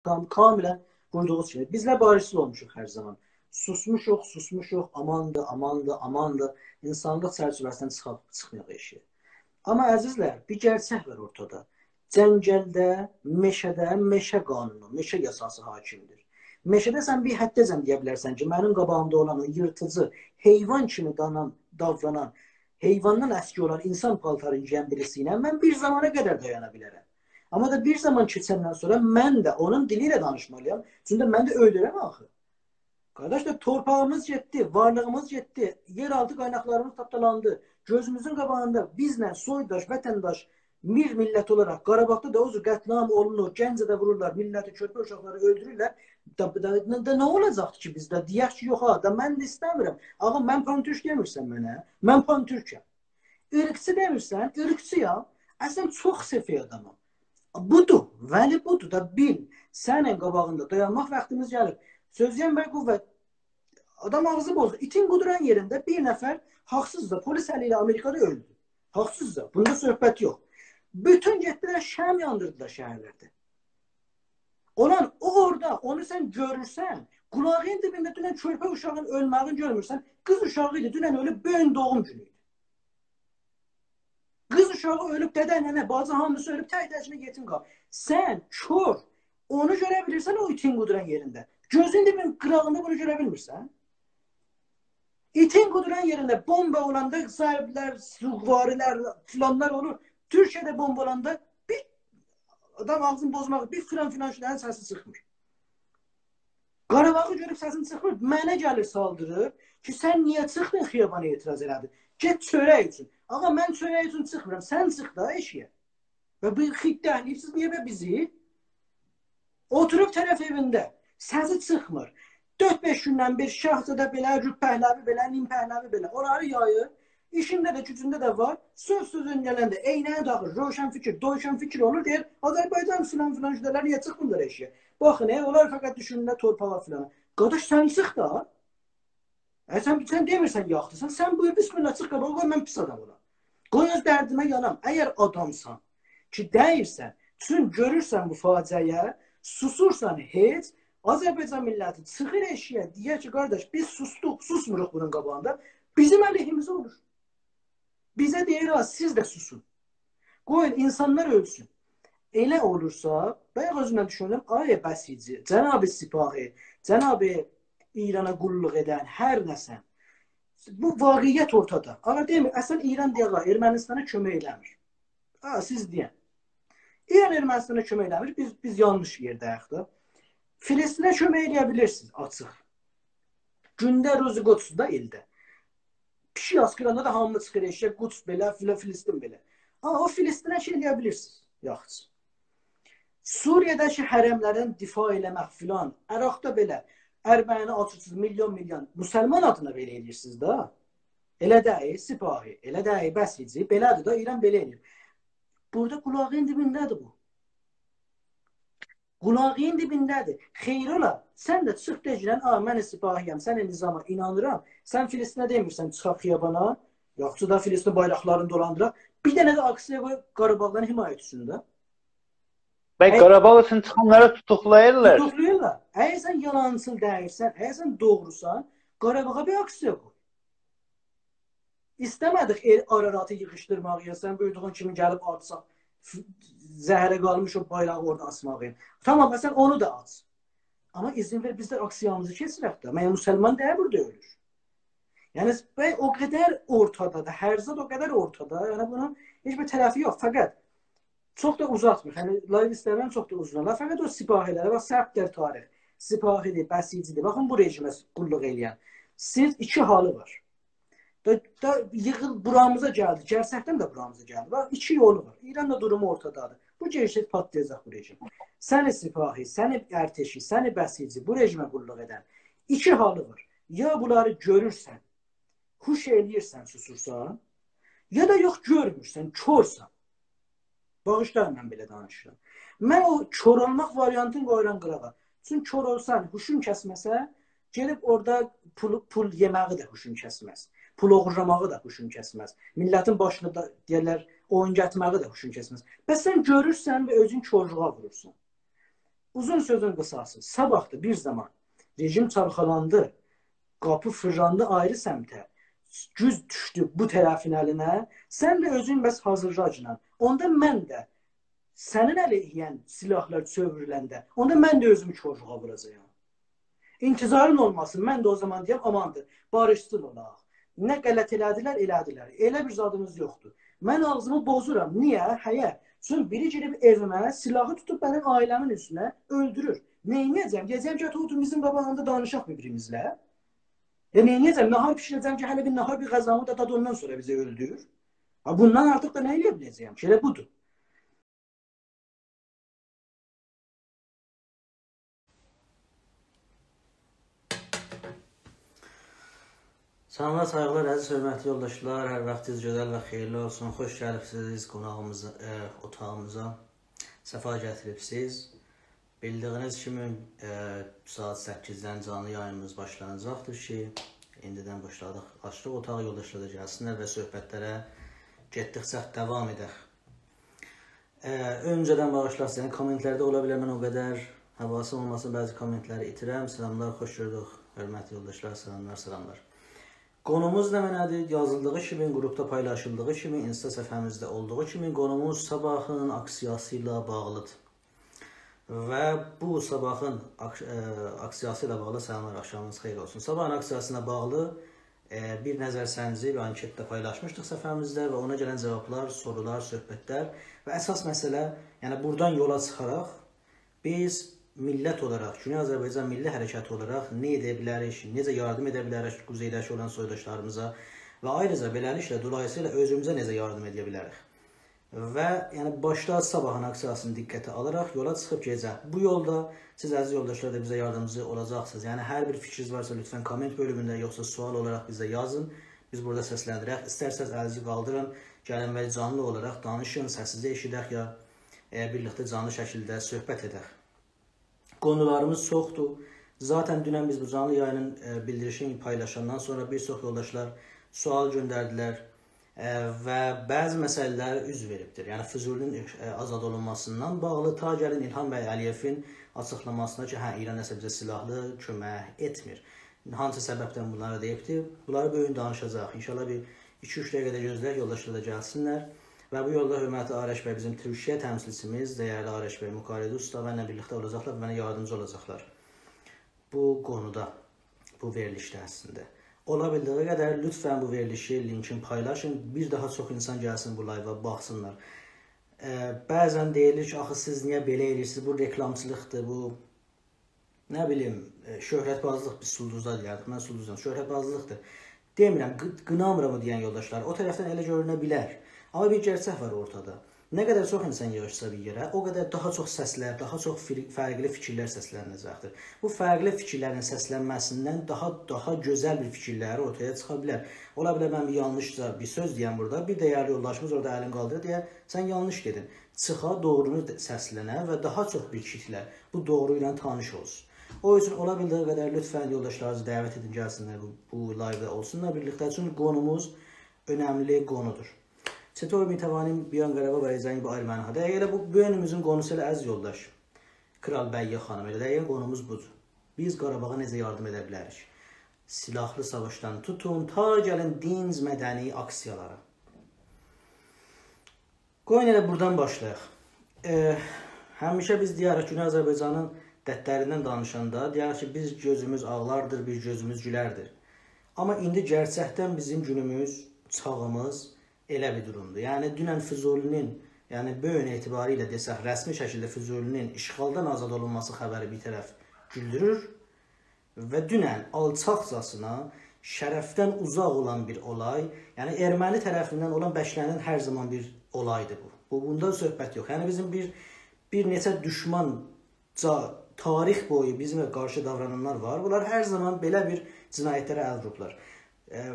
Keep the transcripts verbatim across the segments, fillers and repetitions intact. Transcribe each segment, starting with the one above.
کام-، کاملاً بویوردوغونوز کیمی. بیزلر باریشسیز اولموشوق هر زامان. سوسموشوق، سوسموشوق، آماندی، آماندی، آماندی. اینسانلیق چرچیوه‌سیندن چیخاق، چیخمایاق ائشییه. آمما عزیزلر، بیر گئرچک وار اورتادا. جنگلده، مئشه‌ده مئشه قانونو، مئشه یاساسی حاکمدیر. مئشه‌ده سن بیر حدّه‌جن دئیه بیلرسن کی، منیم قاباغیمدا اولان او ییرتیجی، حیوان کیمی دانان، داورانان، حیواندان اسکی اولان، اینسان پالتارینی گئین بیریسی ایله من بیر زامانا قدر دایانا بیلرم. آمما دا بیر زامان کئچندن سونرا من ده اونون دیلی ایله دانیشمالییام. چونکی من ده اؤلورم آخی. قارداش، دا تورپاغیمیز گئتدی، وارلیغیمیز گئتدی، یئرآلتی قایناقلاریمیز تاپدالاندی. گؤزوموزون قاباغیندا بیزله سویداش، وطنداش، بیر میللت اولاراق قاراباغدا دا او جور قتل‌عام اولونور، گنجه‌ده وورورلار، میللتی، کؤرپه اوشاقلاری اؤلدورورلر. دا، دا، دا، دا نه اولاجاقدی کی بیزده؟ دئیک کی، یوخ ها، دا من ده ایسته‌میرم. آغا، من پان‌تورک دئمیرسن منه؟ من پان‌تورکم. عیرقچی دئمیرسن؟ عیرقچی‌یام. اصلاً چوخ سفئه آدامام. بودور، ولی بودور دا، بیل. سنین قاباغیندا دایانماق واختیمیز گلیب. سؤز دئین بی قوت. آدام آغزی بوزدو. ایتین قودوران یئرینده بیر نفر حاقسیزجا پلیس الی ایله آمریکادا اؤلدو. حاقسیزجا. بوندا صحبت یوخ. بوتون گئتدیلر، شمع یاندیردیلار شهرلرده. اولان، او اورادا، اونو سن گؤرورسن، قولاغین دیبینده دونن کؤرپه اوشاغین اؤلمه‌یین گؤرمورسن. قیز اوشاغی ایدی، دونن اؤلوب، بو گون دوغوم گونو ایدی. قیز اوشاغی اؤلوب، دده، ننه، باجی، هامیسی اؤلوب، تک تکینه یئتیم قالیر. سن کور، اونو گؤره بیلیرسن او ایتین قودوران یئرینده. گؤزون دیبین قیراغیندا بونو گؤره بیلمیرسن؟ ایتین قودوران یئرینده بومبا اولاندا، صاحیبلر، سوواری‌لر، فلانلار اولور. تورکیه‌ده بومبا اولاندا بیر آدام آغزینی بوزماق، بیر فلان فلان شده‌نین سسی چیخمیر. قاراباغی گؤروب سسین چیخمیر، منه گلیر سالدیریر کی، سن نییه چیخدین خیابانا اعتراض ائله‌دین؟ گئت چؤرک اوچون. آغا، من چؤرک اوچون چیخمیرام، سن چیخ دا ائشییه. و بو خیتله‌لییب سیز نییه و بیزی؟ اوتوروب طرف ائوینده، سسی چیخمیر. دؤرد-بئش گوندن بیر شاهزاده بئله، ربع پهلوی بئله، نیم پهلوی بئله. اونلاری یاییر. ایشینده ده، گوجونده ده وار. سؤز سؤزون گلنده عینه‌یی تاخیر، روشنفکر، دویشن‌فکر اولور، دئییر، «آذربایجان فلان فلان شده‌لر نییه چیخمیرلار ائشییه؟ باخین، ائ، اونلار فقط دوشونورلر تورپاغا فلان.» قارداش، سن چیخ دا. ائ، سن، سن دئمیرسن یاخشیسان، سن بویور، بسم‌الله، چیخ قاباغا، قوی من پیس آدام اولام. قوی اؤز دردیمه یانام. اگر آدامسان کی، دئییرسن، چون گؤرورسن بو فاجعه‌یه، سوسورسان هئچ، آذربایجان میللتی چیخیر ائشییه، دئییر کی، قارداش، بیز سوسدوق، سوسموروق بونون قاباغیندا، بیزیم علیهیمیزه اولور. بیزه دئییر، «ها، سیز ده سوسون. قویون اینسانلار اؤلسون.» ائله اولورسا، بایاق اؤزومدن دوشوندوم، آی بسیجی، جناب سپاهی، جناب ایرانا قوللوق ائدن، هر نه‌سن. بو واقعیت اورتادا. آغا، دئمیر، اصلاً ایران دئیک، آغا، ارمنستانا کؤمک ائله‌میر. ها، سیز دئین. ایران ارمنستانا کؤمک ائله‌میر، بیز، بیز یانلیش یئرده‌ییک دا. فلسطینه کؤمک ائله‌یه بیلیرسینیز، آچیق. گونده روز قدس‌دور دا ایلده. پیشیک آسقیراندا دا هامی چیخیر ائشییه، قدس بئله، فیله-، فلسطین بئله. آمما او فلسطینه شئی ائله‌یه بیلیرسینیز، یاخشی. سوریه‌ده‌کی حرملردن دفاع ائله‌مک فلان، عراقدا بئله، ارمنی آچیرسینیز، میلیون میلیون، مسلمان آدینا بئله ائله‌ییرسینیز دا. ائله دئییل، سپاهی، ائله دئییل، بسیجی، بئله‌دیر دا، ایران بئله ائله‌ییر. بورادا قولاغین دیبینده‌دیر بو. قولاغین دیبینده‌دیر. خیر اولا، سن ده چیخ دئگینن، «آ، من سپاهی‌یم، سن نظاما اینانیرام.» سن فلسطینه دئمیرسن، «چیخاق خیابانا، یاخشی دا فلسطین بایراقلارینی دولاندیراق.» بیر دنه ده آکسییا قوی، قاراباغدان حمایت اوچون ده. بی، اگر قاراباغ اوچون چیخانلاری توتوقلاییرلار. توتوقلاییرلار. اگر سن یالانچیل دئییلسن، اگر سن دوغروسان، قاراباغا بیر آکسییا قوی. ایسته‌مه‌دیک ائل آراراتی ییغیشدیرماغی، یا سن بویوردوغون کیمی گلیب آتساق، ف-، زهره قالمیش او بایراغی اورادا آسماغی. تامام، سن اونو دا آچ. آمما اذن وئر، بیز ده آکسییامیزی کئچیرک ده. مگر مسلمان دئییل بورادا اؤلور؟ یعنی، بی، او قدر اورتادادیر، هر زاد او قدر اورتادا. یعنی، بونون هئچ بیر طرفی یوخ. فقط چوخ دا اوزاتمایاق. یعنی، لایو ایسته‌میرم چوخ دا اوزون اولا. فقط او سپاهی‌لره، باخ، ثبت‌دار تاریخ. سپاهی‌دیر، بسیجی‌دیر. باخین، بو رژیمه قوللوق ائله‌ین. سیز ایکی حالی وار. دا، دا ییغیل بورامیزا گلدی. گئرچکدن ده بورامیزا گلدی. باخ، ایکی یولو وار. ایران دا دورومو اورتادادیر. بو گئجه پاتلایاجاق بو رژیم. سنی سپاهی، سنی ارتشی، سنی بسیجی، بو رژیمه قوللوق ائدن ایکی حالی وار. یا بونلاری گؤرورسن، هوش ائله‌ییرسن، سوسورسان، یا دا یوخ، گؤرمورسن، کورسان. باغیشلایین، من بئله دانیشیرام. من او کور اولماق واریانتینی قویورام قیراغا. چونکی کور اولسان، هوشون کسمه‌سه، گئدیب اورادا پول، پول یئمه‌یی ده هوشون کسمز. پول اوغورلاماغی دا هوشون کسمز. میللتین باشینا دا، دئیرلر، اویون گتیرمه‌یی ده هوشون کسمز. بس سن گؤرورسن و اؤزون کورلوغا وورورسان. اوزون سؤزون قیساسی، صاباح دا بیر زامان رژیم چالخالاندی، قاپی فیرلاندی آیری سمته، گوج دوشدو بو طرفین الینه، سن ده اؤزون بس حاضیرلاگینان. اوندا من ده سنین علیهینه سلاحلار چؤوریلنده، اوندا من ده اؤزومو کورلوغا ووراجاغام. انتظارین اولماسین، من ده او زامان دئیم، آماندیر، باریشسین اولاق. نه غلط ائله‌دیلر، ائله‌دیلر. ائله بیر زادیمیز یوخدور. من آغزیمی پوزورام. نییه؟ هیه. چونکی بیری گیریب ائویمه، سلاحی توتوب منیم عائله‌مین اوستونه اؤلدورور. نئینیه‌جم؟ دئیه‌جم کی، اوتور بیزیم قاباغیندا دانیشاق بیر-بیریمیزله. یا نئینیه‌جم؟ ناهار بیشیره‌جم کی، هله بیر ناهار، بیر غذانی داداد، اوندان سونرا بیزی اؤلدور. ها، بوندان آرتیق دا نه ائلیه بیله‌جه‌یم کی؟ ائله بودور. سلاملار، سایغیلار، عزیز، حؤرمتلی یولداشلار. هر واختینیز گؤزل و خئییرلی اولسون. خوش گلیبسیز قوناغیمیزا، ائ، اوتاغیمیزا. صفا گتیریبسیز. بیلدیگینیز کیمی، ائ، ساعات سککیزدن جانلی یایینیمیز باشلاناجاقدیر کی، ایندیدن باشلادیق. آچدیق اوتاغی، یولداشلار دا گلسینلر و صحبتلره گئتدیکجه داوام ائدک. ائ، اؤنجه‌دن باغیشلاسین، کامنتلرده اولا بیلر من او قدر حواسیم اولماسین، بعضی کامنتلری ایتیرم. سلاملار، خوش گؤردوک. حؤرمتلی یولداشلار، سلاملار، سلاملار. قونوموز نمنه‌دیر؟ یازیلدیغی کیمی، گروپدا پایلاشیلدیغی کیمی، اینستا صفحه‌میزده اولدوغو کیمی، قونوموز صاباحین آکسیاسی ایله باغلیدیر. و بو صاباحین آک-، ائ، آکسیاسی ایله باغلی، سلاملار، آخشامینیز خئییر اولسون. صاباحین آکسیاسینا باغلی، ائ، بیر نظرسنجی و آنکت ده پایلاشمیشدیق صفحه‌میزده و اونا گلن جاوابلار، سورولار، صحبتلر و اساس مسئله، یعنی بورادان یولا چیخاراق بیز میللت اولاراق، گونئی آذربایجان میللی حرکتی اولاراق نه ائده بیلریک، نئجه یاردیم ائده بیلریک قوزئیده‌کی اولان سویداشلاریمیزا و آیریجا بئله‌لیکله، دولاییسییلا اؤزوموزه نئجه یاردیم ائده بیلریک؟ و، یعنی، باشدا صاباحین آکسیاسینی دقته آلاراق یولا چیخیب گئده‌جک. بو یولدا سیز، عزیز یولداشلار، دا بیزه یاردیمجی اولاجاقسینیز. یعنی، هر بیر فیکرینیز وارسا، لطفاً کامنت بؤلومونده، یوخسا سؤال اولاراق بیزه یازین. بیز بورادا سسلندیرک. ایسترسز الینیزی قالدیرین، گلین و جانلی اولاراق دانیشین، سسینیزی ائشیدک یا، ائ، بیرلیکده جانلی شکیلده صحبت ائدک. قونولاریمیز چوخدور. ذاتاً دونن بیز بو جانلی یایینین، ائ، بیلدیریشینی پایلاشاندان سونرا بیر چوخ یولداشلار سؤال گؤندردیلر، ائ، و بعضی مسئله‌لر اوز وئریبدیر. یعنی فضولی‌نین، ائ، آزاد اولونماسیندان باغلی تا گلین الهام بی علی‌یئوین آچیقلاماسینا کی، هه، ایران نه‌سه بیزه سلاحلی کؤمک ائتمیر. هانسی سببدن بونلاری دئییبدیر؟ بونلاری بو گون دانیشاجاغیق. انشاءالله بیر ایکی-اوچ دقیقه ده گؤزله‌یک، یولداشلار دا گلسینلر. و بو یولدا حؤرمتلی آرش بی، بیزیم تورکیه تمثیلچیمیز، دیرلی آرش بی مکاری دوست دا منله بیرلیکده اولاجاقلار و منه یاردیمجی اولاجاقلار بو قونودا، بو وئریلیشده اصلینده. اولا بیلدیگی قدر لطفاً بو وئریلیشی، لینکین پایلاشین، بیر داها چوخ اینسان گلسین بو لایوا، باخسینلار. ائ، بعضاً دئییلیر کی، «آخی سیز نییه بئله ائله‌ییرسینیز؟ بو رکلامچیلیقدیر، بو، نه بیلیم، ائ، شهرت‌بازلیق، بیز سولدوزدا دئیردیک، من سولدوزدان، شهرت‌بازلیقدیر.» دئمیرم، قی-، قینامیرام او دئین یولداشلاری. او طرفدن ائله گؤرونه بیلر. آمما بیر گئرچک وار اورتادا. نه قدر چوخ اینسان ییغیشسا بیر یئره، او قدر داها چوخ سسلر، داها چوخ فیر-، فرقلی فیکیرلر سسلنیله‌جکدیر. بو فرقلی فیکیرلرین سسلنمه‌سیندن داها، داها گؤزل بیر فیکیرلری اورتایا چیخا بیلر. اولا بیلر، من بیر یانلیشجا بیر سؤز دئیم بورادا، بیر دیرلی یولداشیمیز اورادا الین قالدیریر، دئیر، «سن یانلیش دئدین.» چیخا، دوغرونو ده-، سسلنه و داها چوخ بیر کیتله بو دوغرو ایله تانیش اولسون. او اوچون اولا بیلدیگی قدر لطفاً یولداشلارینیزی دعوت ائدین، گلسینلر بو، بو لایودا اولسونلار بیرلیکده. چونکی قونوموز اؤنملی قونودور. چطور می‌توانیم بیایم قره‌باغ برای جنگ با آرمنی‌ها؟ دقیقاً ائله بو، بو گونوموزون قونوسو ائله، عزیز یولداش، کرال بیه خانیم، ائله دقیقاً قونوموز بودور. بیز قاراباغا نئجه یاردیم ائده بیلریک؟ سلاحلی ساواشدان توتون، تا گلین دینج مدنی آکسیالارا. قویون ائله بورادان باشلایاق. ائ، همیشه بیز دئیه‌ریک، گونئی آذربایجانین دردلریندن دانیشاندا دئیه‌ریک کی، بیر گؤزوموز آغلاردیر، بیر گؤزوموز گولردیر. آمما ایندی گئرچکدن بیزیم گونوموز، چاغیمیز ائله بیر دورومدور. یعنی، دونن فضولی‌نین، یعنی، بو گون اعتباری ایله دئسک، رسمی شکیلده فضولی‌نین اشغالدان آزاد اولونماسی خبری بیر طرف گولدورور، و دونن آلچاقجاسینا شرفدن اوزاق اولان بیر اولای، یعنی ارمنی طرفیندن اولان، بکله‌نن هر زامان بیر اولایدی بو. بو، بوندا صحبت یوخ. یعنی بیزیم بیر، بیر نئچه دوشمانجا تاریخ بویو بیزیمله قارشی داورانانلار وار. بونلار هر زامان بئله بیر جنایتلره ال ووروبلار. ائ،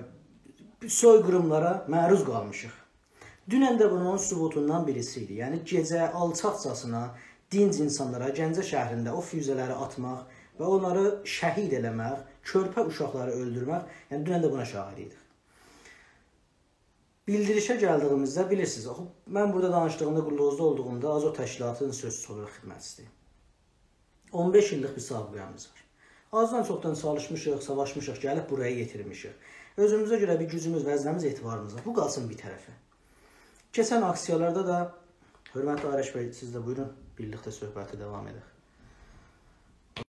سوی‌قیریملارا معروض قالمیشیق. دونن ده بونون ثبوتوندان بیریسی ایدی. یعنی، گئجه آلچاقجاسینا دینج اینسانلارا، گنجه شهرینده او فوزه‌لری آتماق و اونلاری شهید ائله‌مک، کؤرپه اوشاقلاری اؤلدورمک، یعنی، دونن ده بونا شاهید ایدیک. بیلدیریشه گلدیگیمیزده، بیلیرسینیز، آخی، من بورادا دانیشدیغیمدا، قوللوغوزدا اولدوغومدا آزوح تشکیلاتی‌نین سؤزچوسو اولاراق خدمتینیزده‌یم. اون بئش ایللیک بیر سابقه‌میز وار. آزدان چوخدان چالیشمیشیق، ساواشمیشیق، گلیب بورایا یئتیرمیشیک. اؤزوموزه گؤره بیر گوجوموز، وزنه‌میز، اعتباریمیز وار. بو قالسین بیر طرفه. کئچن آکسیالاردا دا، حؤرمتلی آرش بی، سیز ده بویورون، بیرلیکده صحبتی داوام ائدک.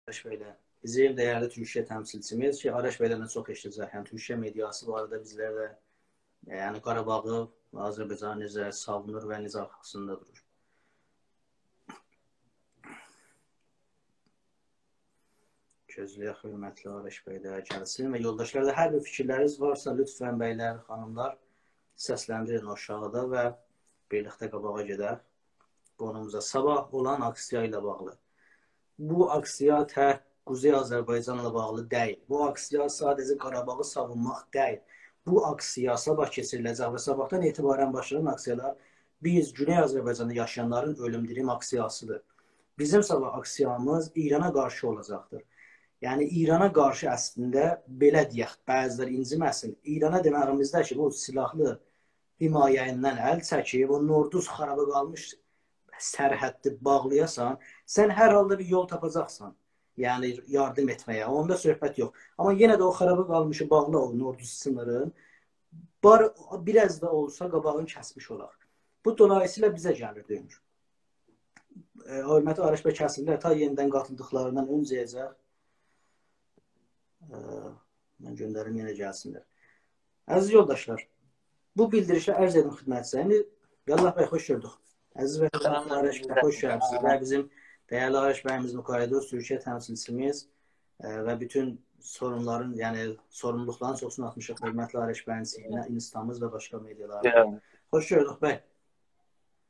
آرش بی‌له، بیزیم دیرلی تورکیه تمثیلچیمیز کی، آرش بی‌له ده چوخ ائشیده‌جک. یعنی تورکیه مئدیاسی بو آرادا بیزلرله، یعنی قاراباغی، آذربایجانی نئجه ساوونور و نئجه آرخاسیندا دورور. گؤزله‌یک حؤرمتلی آرش بی ده گلسین و یولداشلار دا هر بیر فیکیرلرینیز وارسا، لطفاً بی‌لر، خانیملار، سسلندیرین آشاغیدا و بیرلیکده قاباغا گئدک. قونوموزا صاباح اولان آکسیا ایله باغلی. بو آکسیا تک قوزئی آذربایجانلا باغلی دئییل. بو آکسیا ساده‌جه قاراباغی ساوونماق دئییل. بو آکسیا صاباح کئچیریله‌جک و صاباحدان اعتباراً باشلایان آکسیالار بیز گونئی آذربایجاندا یاشایانلارین اؤلوم دیریم آکسیاسیدیر. بیزیم صاباح آکسیامیز ایرانا قارشی اولاجاقدیر. یعنی ایرانا قارشی اصلینده، بئله دئیک، بعضی‌لر اینجیمه‌سین، ایرانا دئمه‌ییمیزده کی، بو سیلاحلی حمایه‌یندن ال چکیب، او نوردوز خارابا قالمیش سرحدی باغلایاسان، سن هر حالدا بیر یول تاپاجاقسان. یعنی یاردیم ائتمه‌یه، اوندا صحبت یوخ. آمما یئنه ده او خارابا قالمیشی باغلا، او نوردوز سینیرین. بار، بیر آز دا اولسا قاباغینی کسمیش اولاق. بو دولاییسییلا بیزه گلیر، دؤنور. ائ، حؤرمتلی آرش بی کسیلدی. تا یئنیدن قاتیلدیقلاریندان اؤنجه‌یه‌جک. ائ، من گؤندریم، یئنه گلسینلر. عزیز یولداشلار، بو بیلدیریشی عرض ائدیم خدمتینیزه. ایندی یاللاه بی، خوش گؤردوک. عزیز بی، سلام، آرش بی، خوش گلمیسینیز. و بیزیم دیرلی آرش بییمیز، مقایدوز، تورکیه تمثیلچیمیز، ائ، و بوتون سورونلارین، یعنی سوروملولوقلارین چوخوسونو آتمیشیق حؤرمتلی آرش بیین سیتینه، اینستامیز و باشقا مئدیالاردا. یعنی. خوش گؤردوک، بی.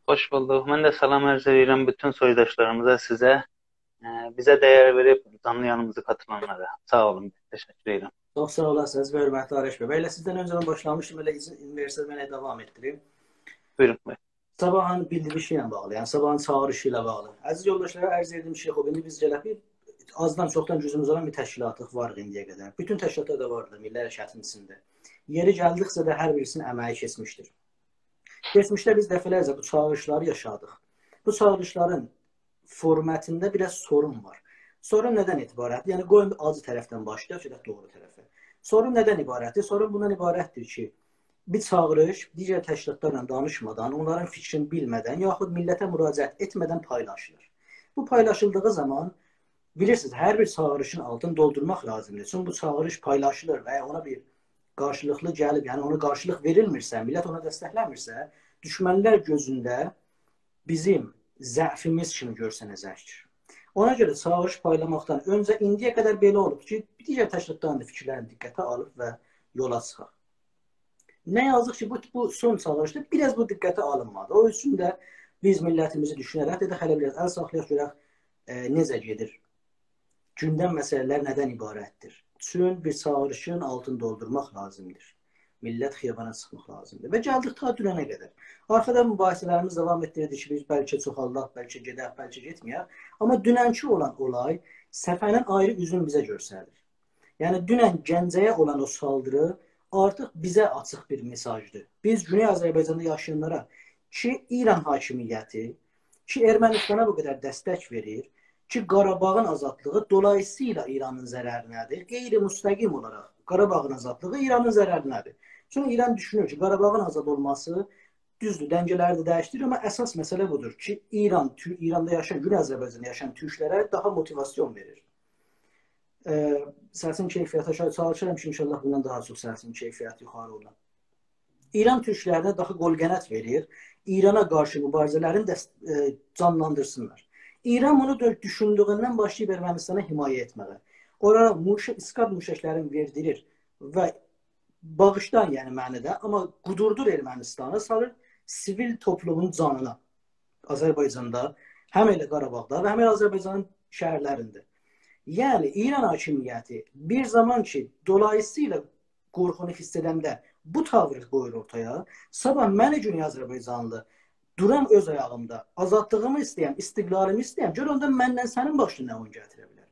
خوش بولدوق. من ده سلام عرض ائدیرم بوتون سویداشلاریمیزا، سیزه. ائ، بیزه دیر وئریب جانلی یایینیمیزا قاتیلانلارا. ساغ اولون، تشکر ائدیرم. چوخ ساغ اولاسینیز، حؤرمتلی آرش بی. بئله سیزدن اؤنجه من باشلامیشدیم، ائله ایذین وئرسز، من ائله داوام ائتدیریم. بویورون، بی. صاباحین بیلدیریشی ایله باغلی، یعنی صاباحین چاغیریشی ایله باغلی. عزیز یولداشلارا عرض ائدیم کی، خوب، ایندی بیز گلک بیر آزدان چوخدان گوجوموز اولان بیر تشکیلاتیق، واریق ایندیه قدر. بوتون تشکیلاتلار دا واردی میللی حرکتین ایچینده. یئری گلدیکجه ده هر بیریسینین امه‌یی کئچمیشدیر. کئچمیشده بیز دفعه‌لرجه بو چاغیریشلاری یاشادیق. بو چاغیریشلارین فورماتیندا بیر آز سورون وار. سورون ندن عبارتدیر؟ یعنی، قویون بیر آجی طرفدن باشلایاق، گئدک دوغرو طرفه. سورون ندن عبارتدیر؟ سورون بوندان عبارتدیر کی، بیر چاغیریش، دیگر تشکیلاتلارلا دانیشمادان، اونلارین فیکرینی بیلمه‌دن، یاخود میللته مراجعت ائتمه‌دن پایلاشیلیر. بو پایلاشیلدیغی زامان، بیلیرسینیز، هر بیر چاغیریشین آلتینی دولدورماق لازیمدیر. چونکی بو چاغیریش پایلاشیلیر و یا اونا بیر قارشیلیقلی گلیب، یعنی اونا قارشیلیق وئریلمیرسه، میللت اونا دستکله‌میرسه، دوشمنلر گؤزونده بیزیم ضعفیمیز کیمی گؤرسنه‌جکدیر. اونا گؤره چاغیریش پایلاماقدان اؤنجه ایندیه قدر بئله اولوب کی، بیر دیگر تشکیلاتلارین دا فیکیرلرینی دقته آلیب و یولا چیخاق. نه یازیق کی، بو، بو سون چاغیریشدا بیر آز بو دقته آلینمادی. او اوچون ده بیز میللتیمیزی دوشونه‌رک دئدیک، هله بیر آز ال ساخلایاق، گؤرک، ائ، نئجه گئدیر. گوندم مسئله‌لر ندن عبارتدیر؟ چون بیر چاغیریشین آلتینی دولدورماق لازیمدیر. میللت خیابانا چیخماق لازیمدیر. و گلدیک تا دوننه قدر. آرخادا مباحثه‌لریمیز داوام ائتدیردی کی، بیز بلکه چوخالداق، بلکه گئدک، بلکه گئتمه‌یک. آمما دوننکی اولان اولای صفحه‌نین آیری اوزونو بیزه گؤستریر. یعنی، دونن گنجه‌یه اولان او سالدیری آرتیق بیزه آچیق بیر مئساژدیر. بیز گونئی آذربایجاندا یاشایانلارا کی، ایران حاکمیتی، کی، ارمنیستانا بو قدر دستک وئریر، کی، قاراباغین آزادلیغی دولاییسییلا ایرانین ضررینه‌دیر. غیر مستقیم اولاراق قاراباغین آزادلیغی ایرانین ضررینه‌دیر. چونکی ایران دوشونور کی، قاراباغین آزاد اولماسی، دوزدور، دنگه‌لری ده دییشدیریر، آمما اساس مسئله بودور کی، ایران، تو-، ایراندا یاشایان، گونئی آذربایجاندا یاشایان تورکلره داها موتیواسیون وئریر. ائ، سسین کیفیتی آشاغی، چالیشیرام کی، انشاءالله بوندان داها چوخ سسین کیفیتی یوخاری اولا. ایران تورکلرینه داها قول قانات وئریر، ایرانا قارشی موباریزه‌لرینی دس-، ائ، جانلاندیرسینلار. ایران بونو دؤ-، دوشوندویوندن باشلاییب ارمنیستانا حمایه ائتمه‌یه. اورا موشک، اسکاد موشکلرینی وئردیریر و باغیشلایین، یعنی منی ده، آمما قودوردور ارمنیستانی، سالیر سیویل توپلومون جانینا. آذربایجاندا، هم ائله قاراباغدا و هم ائله آذربایجانین شهرلرینده. یعنی، ایران حاکمیتی بیر زامان کی، دولاییسییلا قورخونو حیس ائدنده بو تاوری قویور اورتایا، صاباح منی گونئی آذربایجانلی دورام اؤز آیاغیمدا، آزادلیغیمی ایسته‌یم، استقلالیمی ایسته‌یم، گؤر اوندا منن سنین باشینا نه اویون گتیره بیلر.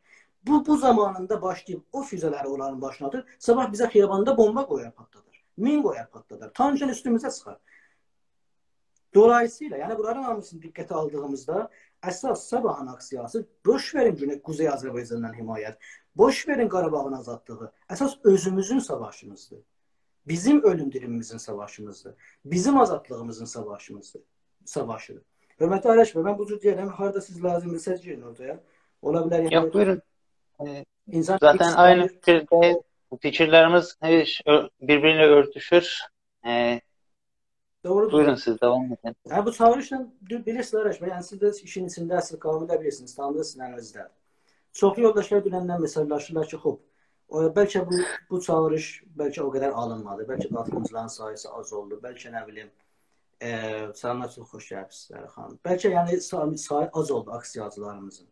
بو، بو زامانیندا باشلاییب او فوزه‌لری اونلارین باشینا آتیر، صاباح بیزه خیاباندا بومبا قویار، پاتلادار. مین قویار، پاتلادار. تانکلا اوستوموزه چیخار. دولاییسییلا، یعنی بونلارین هامیسینی دقته آلدیغیمیزدا اساس صاباحین آکسیاسی، بوش وئرین گونئی، قوزئی آذربایجاندان حمایت، بوش وئرین قاراباغین آزادلیغی. اساس اؤزوموزون ساواشیمیزدیر. بیزیم اؤلوم دیریمیمیزین ساواشیمیزدیر. بیزیم آزادلیغیمیزین ساواشیمیزدیر. ساواشیدیر. حؤرمتلی آرش بی، من بو جور دئییرم، هاردا سیز لازیمدیرسا گیرین اورتایا. اولا بیلر، یعنی، یوخ، بویورون. ائ، اینسان زاتن ایسته‌ییر. عینی فیکیرده‌ییک. فیکیرلریمیز هئچ اؤ-، بیربیری ایله اؤرتوشور. ائ، دوغرودور. بویورون، سیز داوام ائدین. هه، بو چاغیریشلا، دو-، بیلیرسینیز، آرش بی، یعنی سیز ده ایشین ایچینده‌سینیز، قانونو دا بیلیرسینیز، تانیییرسینیز، الیزده. چوخلو یولداشلار دونندن مئساژلاشیرلار کی، خوب، او، بلکه بو، بو چاغیریش بلکه او قدر آلینمادی، بلکه قاتیلیمجیلارین ساییسی آز اولدو، بلکه، نه بیلیم، ائ، سلاملار، چوخ خوش گلیبسینیز، سیزلره، خانیم. بلکه، یعنی، سا-، سایی آز اولدو آکسیاچیلاریمیزین.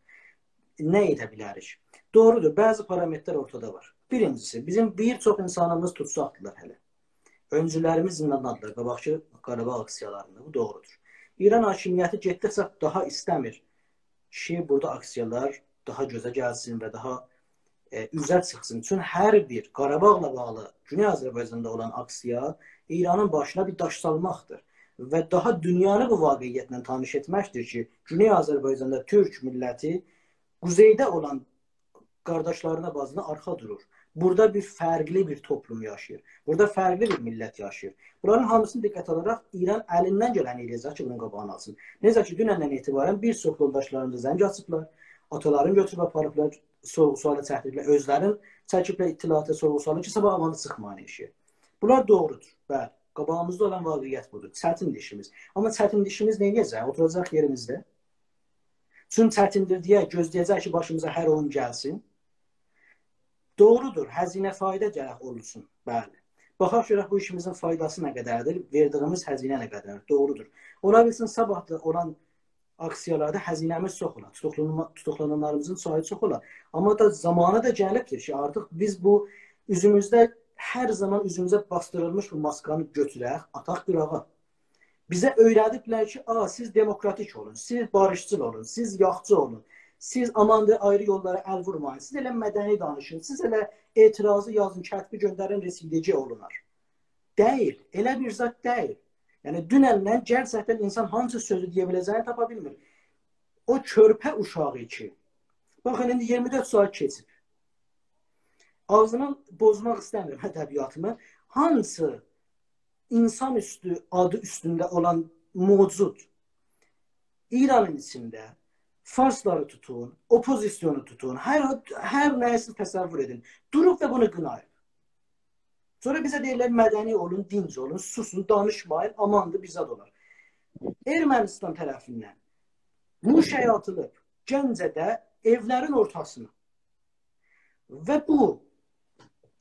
نه ائده بیلریک؟ دوغرودور، بعضی پارامترلر اورتادا وار. بیرینجیسی، بیزیم بیر چوخ اینسانیمیز توتساقدیلار هله. اؤنجولریمیز زینداندادیلار قاباقکی قاراباغ آکسیالاریندا. بو دوغرودور. ایران حاکمیتی گئتدیکجه داها ایسته‌میر کی، بورادا آکسیالار داها گؤزه گلسین و داها، ائ، اوزه چیخسین. چون هر بیر قاراباغلا باغلی گونئی آذربایجاندا اولان آکسیا ایرانین باشینا بیر داش سالماقدیر و داها دونیانی بو واقعیتله تانیش ائتمکدیر کی، گونئی آذربایجاندا تورک میللتی قوزئیده اولان قارداشلارینا، باجینا آرخا دورور. بورادا بیر فرقلی بیر توپلوم یاشاییر. بورادا فرقلی بیر میللت یاشاییر. بونلارین هامیسینی دقته آلاراق ایران الیندن گلنی ائله‌یه‌جک کی، بونون قاباغینی آلسین. نئجه کی، دونندن اعتباراً بیر چوخ یولداشلاریمیزا زنگ آچیبلار، آتالارینی گؤتوروب آپاریبلار، سورغو-سؤالا چکدیریبلر، اؤزلرین چکیبلر اطلاعاتا، سورغو-سؤالا کی، صاباح آماندا چیخمایین ائشیگه. بونلار دوغرودور. بلی، قاباغیمیزدا اولان واقعیت بودور. چتیندیر ایشیمیز. آمما چتیندیر ایشیمیز نه ائده‌جک؟ اوتوراجاق یئریمیزده. چون چتیندیر دئیه گؤزله‌یه‌جک کی، باشیمیزا هر اویون گلسین. دوغرودور، هزینه فایدا گرک اولسون. بلی. باخاق گؤرک بو ایشیمیزین فایداسی نه قدردیر، وئردیگیمیز هزینه نه قدردیر. دوغرودور. اولا بیلسین، صاباح دا اولان آکسیالاردا هزینه‌میز چوخ اولا، توتوقلانما-، توتوقلانانلاریمیزین سایی چوخ اولا. آمما دا زامانی دا گلیبدیر کی، آرتیق بیز بو اوزوموزده، هر زامان اوزوموزه باسدیریلمیش بو ماسکانی گؤتورک، آتاق قیراغا. بیزه اؤیره‌دیبلر کی، «آ، سیز دموکراتیک اولون، سیز باریشچیل اولون، سیز یاخچی اولون، سیز آماندیر، آیری یوللارا ال وورمایین، سیز ائله مدنی دانیشین، سیز ائله اعتراضی یازین، کتبی گؤندرین، رسیدگی اولونار.» دئییل، ائله بیر زاد دئییل. یعنی، دونندن گئرچکدن اینسان هانسی سؤزو دئیه بیله‌جه‌یینی تاپا بیلمیر. او کؤرپه اوشاغی کی، باخین، ایندی اییرمی دؤرد ساعات کئچیب. آغزینی پوزماق ایسته‌میرم ادبیاتیمی. هانسی اینسان اوستو، آدی اوستونده اولان موجود ایرانین ایچینده، فارسلاری توتون، اوپوزیسیونو توتون، هر، هر نه‌یی سیز تصور ائدین، دوروب و بونو قیناییب. سونرا بیزه دئییرلر، مدنی اولون، دینج اولون، سوسون، دانیشمایین، آماندیر، بیر زاد اولار. ارمنستان طرفیندن موشک آتیلیب گنجه‌ده ائولرین اورتاسینا. و بو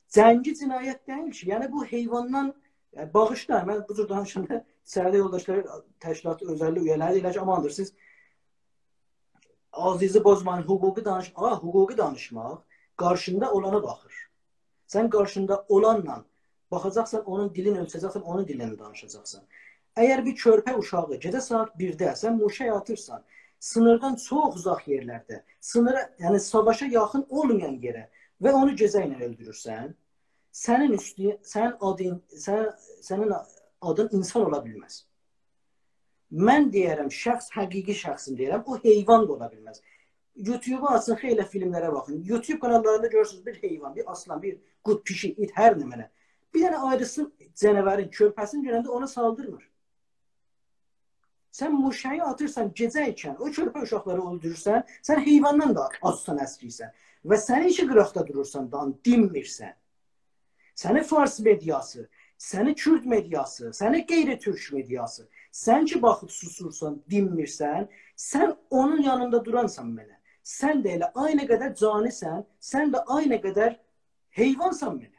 جنگی جنایت دئییل کی، یعنی بو حیواندان، یعنی باغیشلایین، من بو جور دانیشاندا ایچریده یولداشلار، تشکیلات اؤزللی اویه‌لری دئییرلر کی، آماندیر، سیز آغزینیزی پوزمایین، حقوقی دانیش-، آ، حقوقی دانیشماق، قارشیندا اولانا باخیر. سن قارشیندا اولانلا باخاجاقسان، اونون دیلینی اؤلچه‌جکسن، اونون دیلینی دانیشاجاقسان. اگر بیر کؤرپه اوشاغی گئجه ساعات بیرده سن موشک آتیرسان، سینیردان چوخ اوزاق یئرلرده، سینیرا، یعنی ساواشا یاخین اولمایان یئره و اونو گئجه ایله اؤلدورورسن، سنین اوستو، سنین آدین، سن، سنین آدین اینسان اولا بیلمز. من دئیه‌رم، شخص، حقیقی شخصین دئییرم، او حیوان دا اولا بیلمز. یوتیوبو آچین، خیلی فیلملره باخین. یوتیوب کاناللاریندا گؤرورسونوز، بیر حیوان، بیر آسلان، بیر قورد، پیشیک، ایت، هر نمنه. بیر دنه آیریسی جاناوارین، کؤرپه‌سینی گؤرنده اونا سالدیرمیر. سن موشکی آتیرسان گئجه ایکن، او کؤرپه اوشاقلاری اؤلدورورسن، سن حیواندان دا آجسان اسکیکسن. و سنین کی قیراقدا دورورسان، دان، دینمیرسن. سنی فارس مئدیاسی، سنی کورد مئدیاسی، سنی غیر تورک مئدیاسی، سن کی باخیب سوسورسان، دینمیرسن، سن اونون یانیندا دورانسان منه. سن ده ائله عینی قدر جانی‌سن، سن ده عینی قدر حیوانسان منه.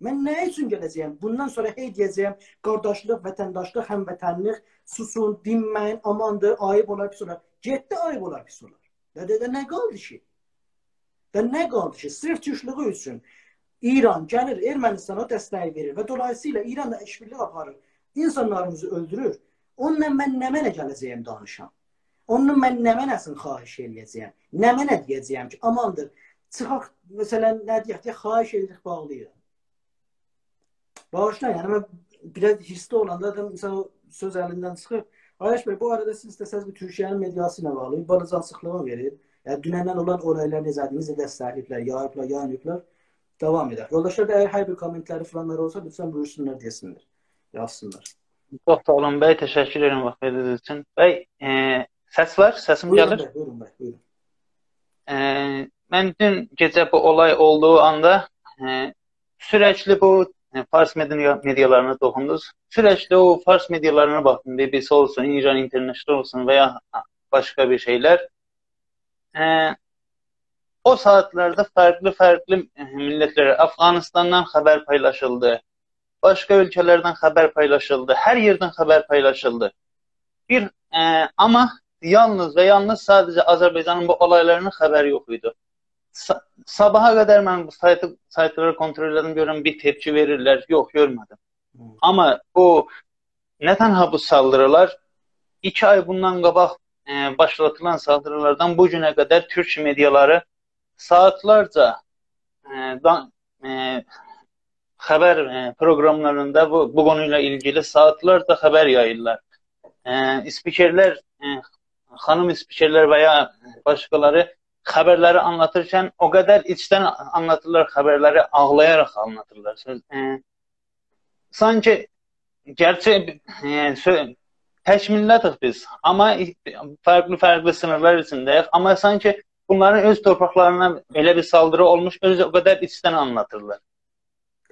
من نه اوچون گله‌جه‌یم؟ بوندان سونرا هئی دئیه‌جه‌یم، قارداشلیق، وطنداشلیق، هموطنلیک، سوسون، دینمه‌یین، آماندیر، عیب اولار، پیس اولار. گئتدی، عیب اولار، پیس اولار. دا، دا، دا نه قالدی کی؟ دا نه قالدی کی؟ صرف تورکلویو اوچون ایران گلیر، ارمنستانا دستک وئریر و دولاییسییلا ایرانلا ایش‌بیرلیگی آپاریر، اینسانلاریمیزی اؤلدورور. اونونلا من نمنه گله‌جه‌یم دانیشام؟ اونونلا من نمنه‌سینی خواهش ائله‌یه‌جه‌یم؟ نمنه دئیه‌جه‌یم کی، آماندیر، چیخاق، مثلا، نه دئیک، دئیک، خواهش ائدیریک، باغلاییریق. باغیشلایین، یعنی من بیر آز هیرسلی اولاندا دا، مثلا، او سؤز الیمدن چیخیب، آرش بی، بو آرادا سیز ایسته‌سز بو تورکیه‌نین مئدیاسی ایله باغلی بالاجا آچیقلیغی وئرین. یعنی دونندن اولان اولایلار نئجه‌دیر، نئجه دستکله‌ییبلر، یاییبلار، یایماییبلار، داوام ائدک. یولداشلار دا اگر هر بیر کامنت‌لری فلانلار اولسا، لطفاً بویورسونلار، دئسینلر، یازسینلار. چوخ ساغ اولون بی، تشکر ائدیرم واختینیز اوچون. بی، ائ، سس وار؟ سسیم بویورون گلیر؟ بی، بویورون بی، بویورون. ائ، من دون گئجه بو اولای اولدوغو آندا، ائ، سورکلی بو، ائ، فارس مئدیا-، مئدیالارینا توخوندونوز. سورکلی او فارس مئدیالارینا باخدیم. بی بی سی اولسون، ایران اینترنشنال اولسون و یا باشقا بیر شئیلر. ائ، او ساعاتلاردا فرقلی-فرقلی، ائ، میللت‌لره، افغانستاندان خبر پایلاشیلدی. باشقا اؤلکه‌لردن خبر پایلاشیلدی. هر یئردن خبر پایلاشیلدی. بیر، ائ، آمما یالنیز و یالنیز ساده‌جه آذربایجانین بو اولایلاری‌نین خبری یوخ ایدی. سا-، صاباحا قدر من بو سایتی، سایتلاری کونترول ائله‌دیم، گؤروم بیر تپکی وئریرلر. یوخ، گؤرمه‌دیم. آمما بو، نه تنها بو سالدیریلار، ایکی آی بوندان قاباق، ائ، باشلاتیلان سالدیریلاردان بو گونه قدر تورک مئدیالاری ساعاتلارجا، ائ، دا-، ائ، خبر، ائ، پروقراملاریندا بو، بو قونو ایله ایلگیلی ساعاتلارجا خبر یاییرلار. ائ، اسپیکرلر، ائ، خانیم اسپیکرلر و یا باشقالاری خبرلری آنلاتیرکن او قدر ایچدن آنلاتیرلار خبرلری، آغلایاراق آنلاتیرلار. سؤز، ائ، سانکی گرچی، ائ، سؤ-، تک میللتیک بیز، آمما فرقلی-فرقلی سینیرلار ایچینده‌ییک. آمما سانکی بونلارین اؤز تورپاقلارینا ائله بیر سالدیری اولموش، اؤزو او قدر ایچدن آنلاتیرلار.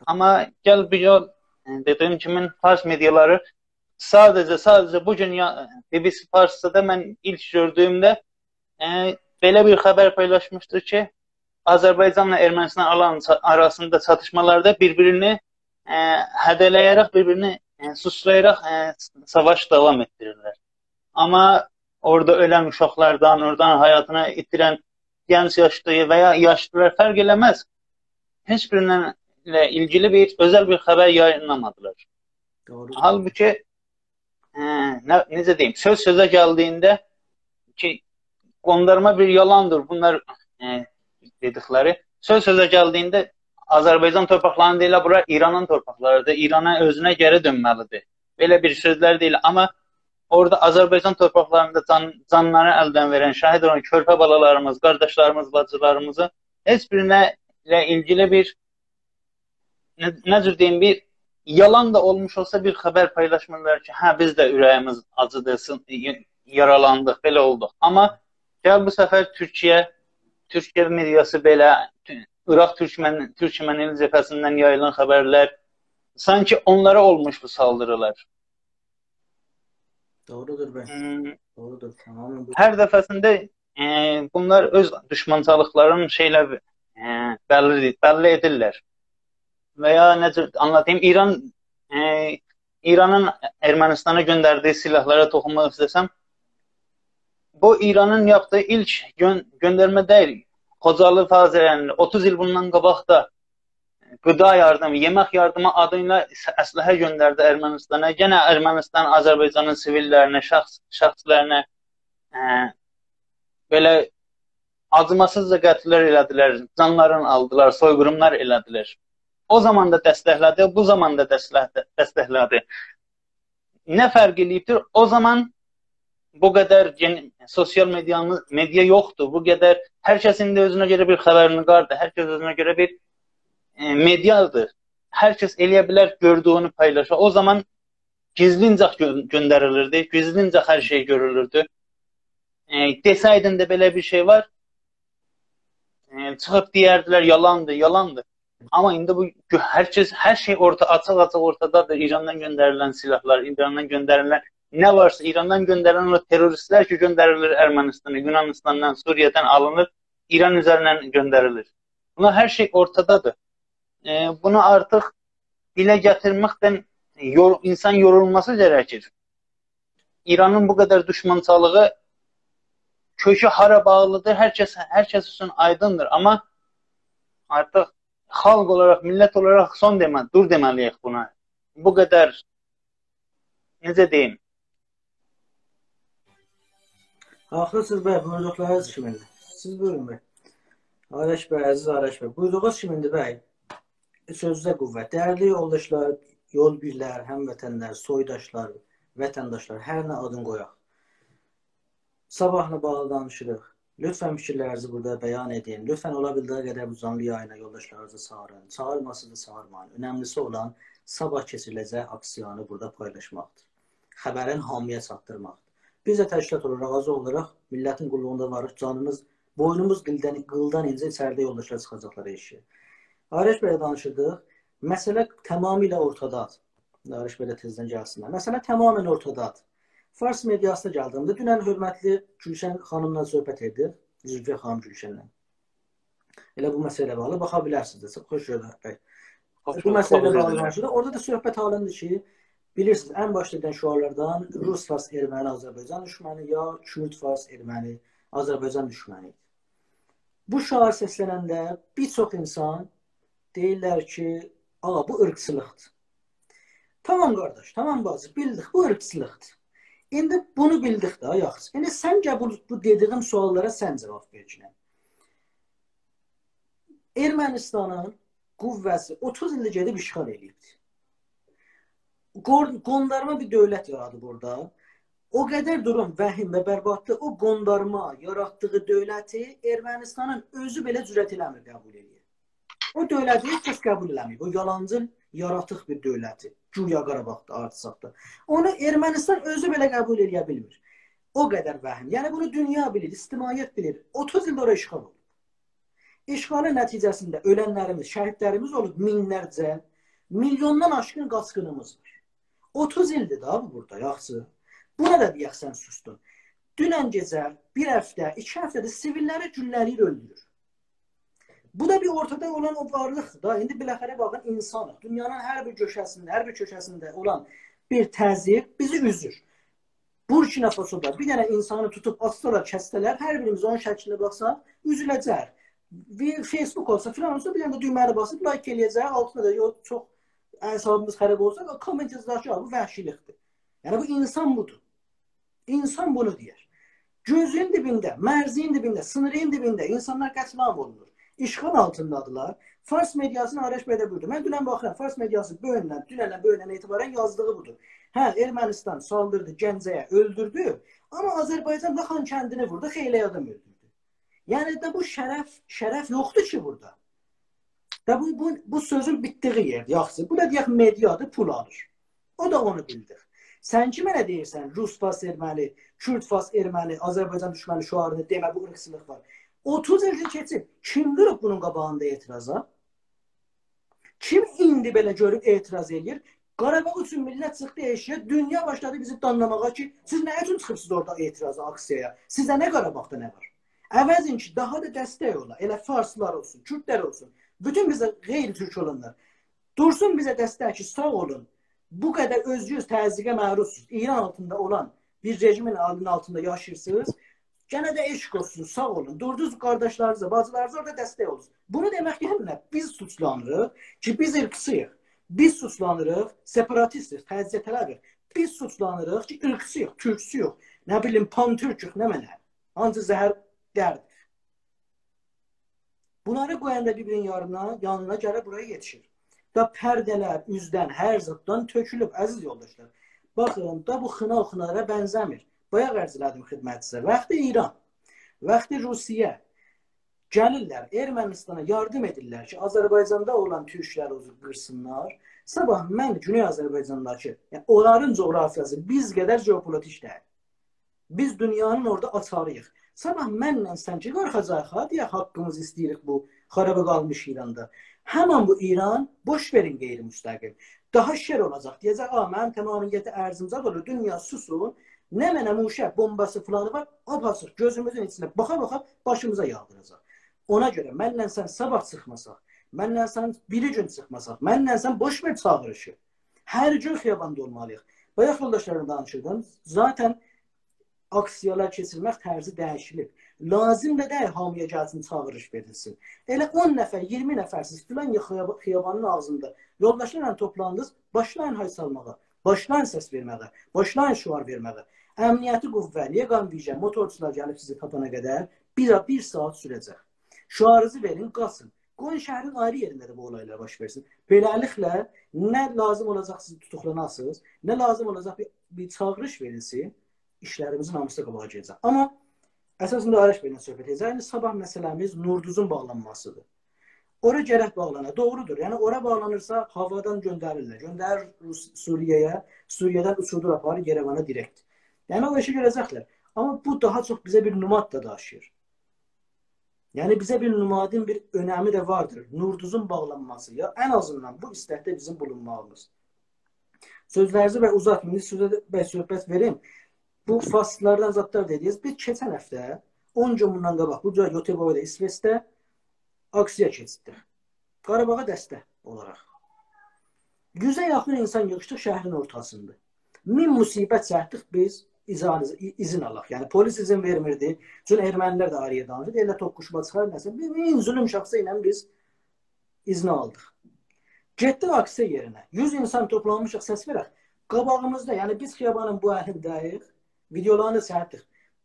آمما گل بیر یول، ائ، دئدیگیم کیمی، فارس مئدیالاری ساده‌جه، ساده‌جه بو گون یا-، بی بی سی فارسدا من ایلک گؤردویومده، ائ، بئله بیر خبر پایلاشمیشدی کی، آذربایجانلا ارمنستان آلان-، آراسیندا چاتیشمالاردا بیر-بیرینی، ائ، هده‌له‌یه‌رک، بیر-بیرینی، ائ، سوچلایاراق، ائ، ساواش داوام ائتدیریرلر. آمما اورادا اؤلن اوشاقلاردان، اورادان حیاتینی ایتیرن گنج یاشلی و یا یاشلیلار فرق ائله‌مز، هئچ بیرینن ایله ایلگیلی بیر اؤزل بیر خبر یایینلامادیلار. دوغرو. حالبوکی، ائ، نه، نئجه دئییم، سؤز سؤزه گلدیگینده کی، قوندارما بیر یالاندیر بونلار، ائ، دئدیکلری. سؤز سؤزه گلدیگینده آذربایجان تورپاقلارینی دئییرلر، بورا ایرانین تورپاقلاریدیر، ایرانا اؤزونه گئری دؤنمه‌لیدیر. بئله بیر سؤزلر دئییل، آمما اورادا آذربایجان تورپاقلاریندا جان، جانلارینی الدن وئرن، شهید اولان کؤرپه بالالاریمیز، قارداشلاریمیز، باجیلاریمیزی هئچ بیرینه ایله ایلگیلی بیر، نه، نه جور دئییم، بیر یالان دا اولموش اولسا بیر خبر پایلاشمیرلار کی، هه، بیز ده اوره‌ییمیز آجیدی، سین-، ی-، یارالاندیق، بئله اولدوق. آمما گل بو سفر تورکیه، تورکیه مئدیاسی بئله، تو-، عراق تورکمن، تورکمن‌ایل جبهه‌سیندن یاییلان خبرلر، سانکی اونلارا اولموش بو سالدیریلار. دوغرودور بی. هوم، دوغرودور، تماماً بو. هر دفعه‌سینده، ائ، بونلار اؤز دوشمانچیلیقلارینی شئیله، ائ، بللی، بللی ائدیرلر. و یا نئجه آنلاتاییم، ایران، ائ، ایرانین ارمنستانا گؤندردیگی سلاحلارا توخونماق ایسته‌سم، بو ایرانین یاپدیغی ایلک گؤن-، گؤندرمه دئییل. خوجالی فاجعه‌نین اوتوز ایل بوندان قاباق دا غذا یاردیمی، یئمک یاردیمی آدی ایله اسلحه گؤندردی ارمنستانا. یئنه ارمنستان آذربایجانین سیویل‌لرینه، شخص، شخص‌لرینه، ائ، بئله آجیماسیزجا قتل‌لر ائله‌دیلر، جانلارینی آلدیلار، سوی‌قیریملار ائله‌دیلر. او زامان دا دستکله‌دی، بو زامان دا دستکله‌دی، دستکله‌دی. نه فرق ائله‌ییبدیر؟ او زامان بو قدر گئن-، سوسیال مئدیانی-، مئدیا یوخدور، بو قدر، هر کس ایندی اؤزونه گؤره بیر خبرنگاردیر، هر کس اؤزونه گؤره بیر، ائ، مئدیادیر. هر کس ائلیه بیلر گؤردویونو پایلاشا. او زامان گیزلینجه گؤ-، گؤندریلیردی، گیزلینجه هر شئی گؤرولوردو. ائ، دئسه‌یدین ده بئله بیر شئی وار، ائ، چیخیب دئیردیلر، یالاندیر، یالاندیر. آمما ایندی بو گؤ-، هر کس، هر شئی اورتا-، آچیق-آچیق اورتادادیر. ایراندان گؤندریلن سلاحلار، ایراندان گؤندریلن نه وارسا، ایراندان گؤندریلن او تروریست‌لر کی، گؤندریلیر ارمنستانا، یونانستاندان، سوریه‌دن آلینیر، ایران اوزریندن گؤندریلیر. بونلار هر شئی اورتادادیر. ائ، بونو آرتیق دیله گتیرمکدن یور-، اینسان یورولماسی گرکیر. ایرانین بو قدر دوشمانچیلیغی کؤکو هارا باغلیدیر، هر کس، هر کس اوچون آیدیندیر. آمما آرتیق خالق اولاراق، میللت اولاراق سون دئمه-، دور دئمه‌لی‌ییک بونا. بو قدر، نئجه دئییم؟ حاقلیسینیز بی، بویوردوقلارینیز کیمیندیر. سیز بویورون بی. آرش بی، عزیز آرش بی. بویوردوغونوز کیمیندیر بی. سؤزونوزه قوت. دیرلی یولداشلار، یول‌بیرلر، هموطن‌لر، سویداشلار، وطنداشلار، هر نه آدین قویاق. صاباحلا باغلی دانیشیریق. لطفاً فیکیرلرینیزی بورادا بیان ائدین. لطفاً اولا بیلدیگی قدر بو جانلی یایینا یولداشلارینیزی چاغیرین. چاغیرماسانیز دا چاغیرمایین. اؤنملیسی اولان صاباح کئچیریله‌جک آکسیانی بورادا پایلاشماقدیر. خبرین هامییا چاتدیرماقدیر. بیز ده تشکیلات اولاراق، آزی اولاراق میللتین قوللوغوندا واریق. جانیمیز، بوینوموز قیلدان، قیلدان اینجه، ایچریده یولداشلار چیخاجاقلار ائشییه. آرش بی‌له دانیشیردیق. مسئله تمامیله اورتادادیر. آرش بی ده تئزدن گلسینلر. مسئله تمامیله اورتادادیر. فارس مئدیاسینا گلدیگیمده، دونن حؤرمتلی گولشن خانیملا صحبت ائدیردیک. زولفیه خانیم گولشنله. ائله بو مسئله‌یه باغلی باخا بیلرسینیز ده، چوخ خوش گؤرورم. بو مسئله‌یه باغلی دانیشیردیق. اورادا دا صحبت آلیندی کی، بیلیرسینیز، ان باشدا دئین شعارلاردان روس، فارس، ارمنی، آذربایجان دوشمنی، یا کورد، فارس، ارمنی، آذربایجان دوشمنی. بو شعار سسلننده بیر چوخ اینسان دئییرلر کی، «آغا، بو عیرقچیلیقدیر.» تامام قارداش، تامام باجی، بیلدیک، بو عیرقچیلیقدیر. ایندی بونو بیلدیک ده، یاخشی. ایندی سن گل بو، بو دئدیگیم سؤاللارا سن جاواب وئر کی، ارمنستانین قوه‌سی اوتوز ایلدیر گئدیب اشغال ائله‌ییبدیر. قون-، قوندارما بیر دؤولت یارادیب اورادا. او قدر دوروم وهیم و برباددیر، او قوندارما یاراتدیغی دؤولتی ارمنستانین اؤزو بئله جرأت ائله‌میر قبول ائله‌یه. او دؤولتی هئچ کس قبول ائله‌مه‌ییب. او یالانجی، یاراتیق بیر دؤولتی. گویا قاراباغدا، آرتساقدا. اونو ارمنستان اؤزو بئله قبول ائله‌یه بیلمیر. او قدر وهیم. یعنی بونو دونیا بیلیر، اجتماعیت بیلیر. اوتوز ایلدیر اورا اشغال اولوب. اشغالین نتیجه‌سینده اؤلنلریمیز، شهیدلریمیز اولوب مینلرجه، میلیوندان آشقین قاچقینیمیز وار. اوتوز ایلدیر دا بو بورادا، یاخشی. بونا دا دئیک سن سوسدون. دونن گئجه، بیر هفته، ایکی هفته‌دیر سیویللری گولله‌له‌ییر، اؤلدورور. بو دا بیر اورتادا اولان او وارلیقدیر دا. ایندی بالاخره باخین، اینسانیق. دونیانین هر بیر گوشه‌سینده، هر بیر کؤشه‌سینده اولان بیر تضییق بیزی اوزور. بورکینافاسودا بیر دنه اینسانی توتوب آسسالار، کسسه‌لر، هر بیریمیز اونون شکلینه باخساق، اوزوله‌جک. بیر فیسبوک اولسا، فلان اولسا، بیر دنه ده دویمه‌نی باسیب لایک ائله‌یه‌جک، آلتیندا دا یوخ، چوخ اعصابیمیز خراب اولسا، کامنت یازاجاق کی، «بو وحشیلیقدیر.» یعنی بو اینسان بودور. اینسان بونو دئیر. گؤزون دیبینده، مرزین دیبینده، سینیرین دیبینده اینسانلار قتل‌عام اولونور. اشغال آلتیندادیلار. فارس مئدیاسینی آرش بی ده بویوردو. من دونن باخیرام، فارس مئدیاسی بویوندن، دونندن، بویوندن اعتباراً یازدیغی بودور. هه، ارمنستان سالدیردی گنجه‌یه، اؤلدوردو. آمما آذربایجان دا خانکندینی ووردو، خیلی آدام اؤلدوردو. یعنی ده بو شرف، شرف یوخدور کی بورادا. دا بو، بو، بو سؤزون بیتدیگی یئردیر، یاخشی. بو دا دئیک مئدیادیر، پول آلیر. او دا اونو بیلدیک. سن کی منه دئییرسن، روس، فارس، ارمنی، کورد، فارس، ارمنی، آذربایجان دوشمنی شعارینی دئمه، بو عیرقچیلیق وار. اوتوز ایلدیر کئچیب، کیم دوروب بونون قاباغیندا اعتراضا؟ کیم ایندی بئله گؤروب اعتراض ائله‌ییر؟ قاراباغ اوچون میللت چیخدی ائشییه، دونیا باشلادی بیزی دانلاماغا کی، سیز نه اوچون چیخیبسینیز اورادا اعتراضا، آکسییایا؟ سیزه نه، قاراباغدا نه وار؟ عوضین کی، داها دا دستک اولا، ائله فارسلار اولسون، کوردلر اولسون، بوتون بیزه غیر تورک اولانلار دورسون بیزه دستک کی، ساغ اولون. بو قدر اؤزگور تضییقه معروضسوز. ایران آلتیندا اولان بیر رژیمین آدینین آلتیندا یاشاییرسینیز. گئنه ده عشق اولسون، ساغ اولون. دوردونوز قارداشلارینیزا، باجیلارینیزا اورادا دستک اولسون. بونو دئمک یعنی نه؟ بیز سوچلانیریق کی، بیز عیرقچی‌ییق. بیز سوچلانیریق، سپاراتیستیک، تجزیه‌طلبیک. بیز سوچلانیریق کی، عیرقچی‌ییق، تورکچویوخ، نه بیلیم، پان‌تورکوخ، نمنه. هانسی زهر دردیر. بونلاری قویاندا بیر-بیرینین یارینا، یانینا گرک بورایا یئتیشیر. دا پرده‌لر اوزدن، هر زاددان تؤکولوب، عزیز یولداشلار. باخین، دا بو خینا خینالارا بنزه‌میر. بایاق عرض ائله‌دیم خدمتینیزه. وقتی ایران، وقتی روسیه گلیرلر، ارمنستانا یاردیم ائدیرلر کی، آذربایجاندا اولان تورکلری اوزو قیرسینلار. صاباح من گونئی آذربایجانداکی، یعنی اونلارین جغرافیاسی بیز قدر ژئوپولیتیک دئییل. بیز دونیانین اورادا آچاری‌ییق. صاباح منله سن کی قالخاجاق ها، دئیک، حاققیمیزی ایسته‌ییریک بو خارابی قالمیش ایراندا. همان بو ایران، بوش وئرین غیر مستقیم، داها شر اولاجاق. دئیه‌جک، «آ، منیم تمامیت ارضیم زاد اولور، دونیا سوسون. نمنه موشک بومباسی فلانی وار، آپ‌آچیق گؤزوموزون ایچینه باخا-باخا باشیمیزا یاغدیراجاق.» اونا گؤره منله سن صاباح چیخماساق، منله سن بیری گون چیخماساق، منله سن، بوش وئر چاغیریشی، هر گون خیاباندا اولمالی‌ییق. بایاق یولداشلارلا دانیشیردیم. ذاتاً آکسیالار کئچیرمک طرزی دییشیلیب. لازیم دا دئییل هامییا گلسین، چاغیریش وئریلسین. ائله اون نفر، اییرمی نفرسیز فلان یئر خیابا-، خیابانین آغزیندا یولداشلارلا توپلاندینیز، باشلایین های سالماغا، باشلایین سس وئرمه‌یه، باشلایین شعار وئرمه‌یه. امنیتی قوه، یگان ویژه، موتورچولار گلیب سیزی تاپانا قدر بیر، بیر ساعات سوره‌جک. شعارینیزی وئرین، قاچین. قویون شهرین آیری یئرینده ده بو اولایلار باش وئرسین. بئله‌لیکله، نه لازیم اولاجاق سیز توتوقلاناسینیز، نه لازیم اولاجاق بیر، بیر چاغیریش وئریلسین، ایشلریمیزین هامیسی قاباغا گئده‌جک. آمما اساسیندا آرش بئله صحبت ائده‌جک. ایندی صاباح مسئله‌میز نوردوزون باغلانماسیدیر. اورا گرک باغلانا، دوغرودور. یعنی اورا باغلانیرسا، هاوادان گؤندریرلر. گؤندریر روس-، سوریه‌یه، سوریه‌دن اوچوردور آپاریر یئره‌وانا دیرکت. یعنی او ایشی گؤره‌جکلر. آمما بو داها چوخ بیزه بیر نماد دا داشیییر. یعنی بیزه بیر نمادین بیر اؤنمی ده واردیر. نوردوزون باغلانماسی، یا ان آزیندان بو ایستکده بیزیم بولونماغیمیز. سؤزلرینیزی بی اوزاتماییم، ایندی سؤزه ده بی صحبت وئریم. بو فارسلاردان زادلار دئدینیز. بیز کئچن هفته، اون گون بوندان قاباق، بو جای گؤته‌بورگدا، ایسوئچده آکسیا کئچیردیک. قاراباغا دستک اولاراق. یوزه یاخین اینسان ییغیشدیق شهرین اورتاسیندا. مین مصیبت چکدیک بیز، اجازه، ای-، اذن آلاق. یعنی پلیس اذن وئرمیردی. چون ارمنی‌لر ده آیری دانیشیر. ائله توققوشما چیخار، نه‌سه. بیر مین ظلم شخصی ایله بیز اذن آلدیق. گئتدیک آکسیا یئرینه. یوز اینسان توپلانمیشیق، سس وئرک. قاباغیمیزدا، یعنی بیز خیابانین بو الینده‌ییک. ویدئولارینی چکدیک.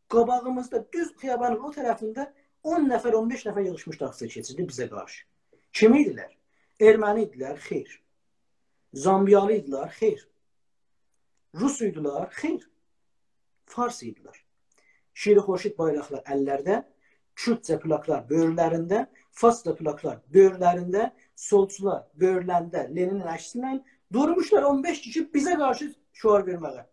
قاباغیمیزدا، دوز خیابانین او طرفینده اون نفر، اون بئش نفر ییغیشمیشدی آکسیا کئچیردی بیزه قارشی. کیم ایدیلر؟ ارمنی ایدیلر؟ خیر. زامبیالی ایدیلر؟ خیر. روس ایدیلر؟ خیر. فارس ایدیلر. شیر خورشید بایراقلار اللرده، کوردجه پلاکلار بؤیورلرینده، فارسجا پلاکلار بؤیورلرینده، سولچولار بؤیورلرینده، لنینین عکسینن دورموشلار اون بئش کیشی بیزه قارشی شعار وئرمه‌یه.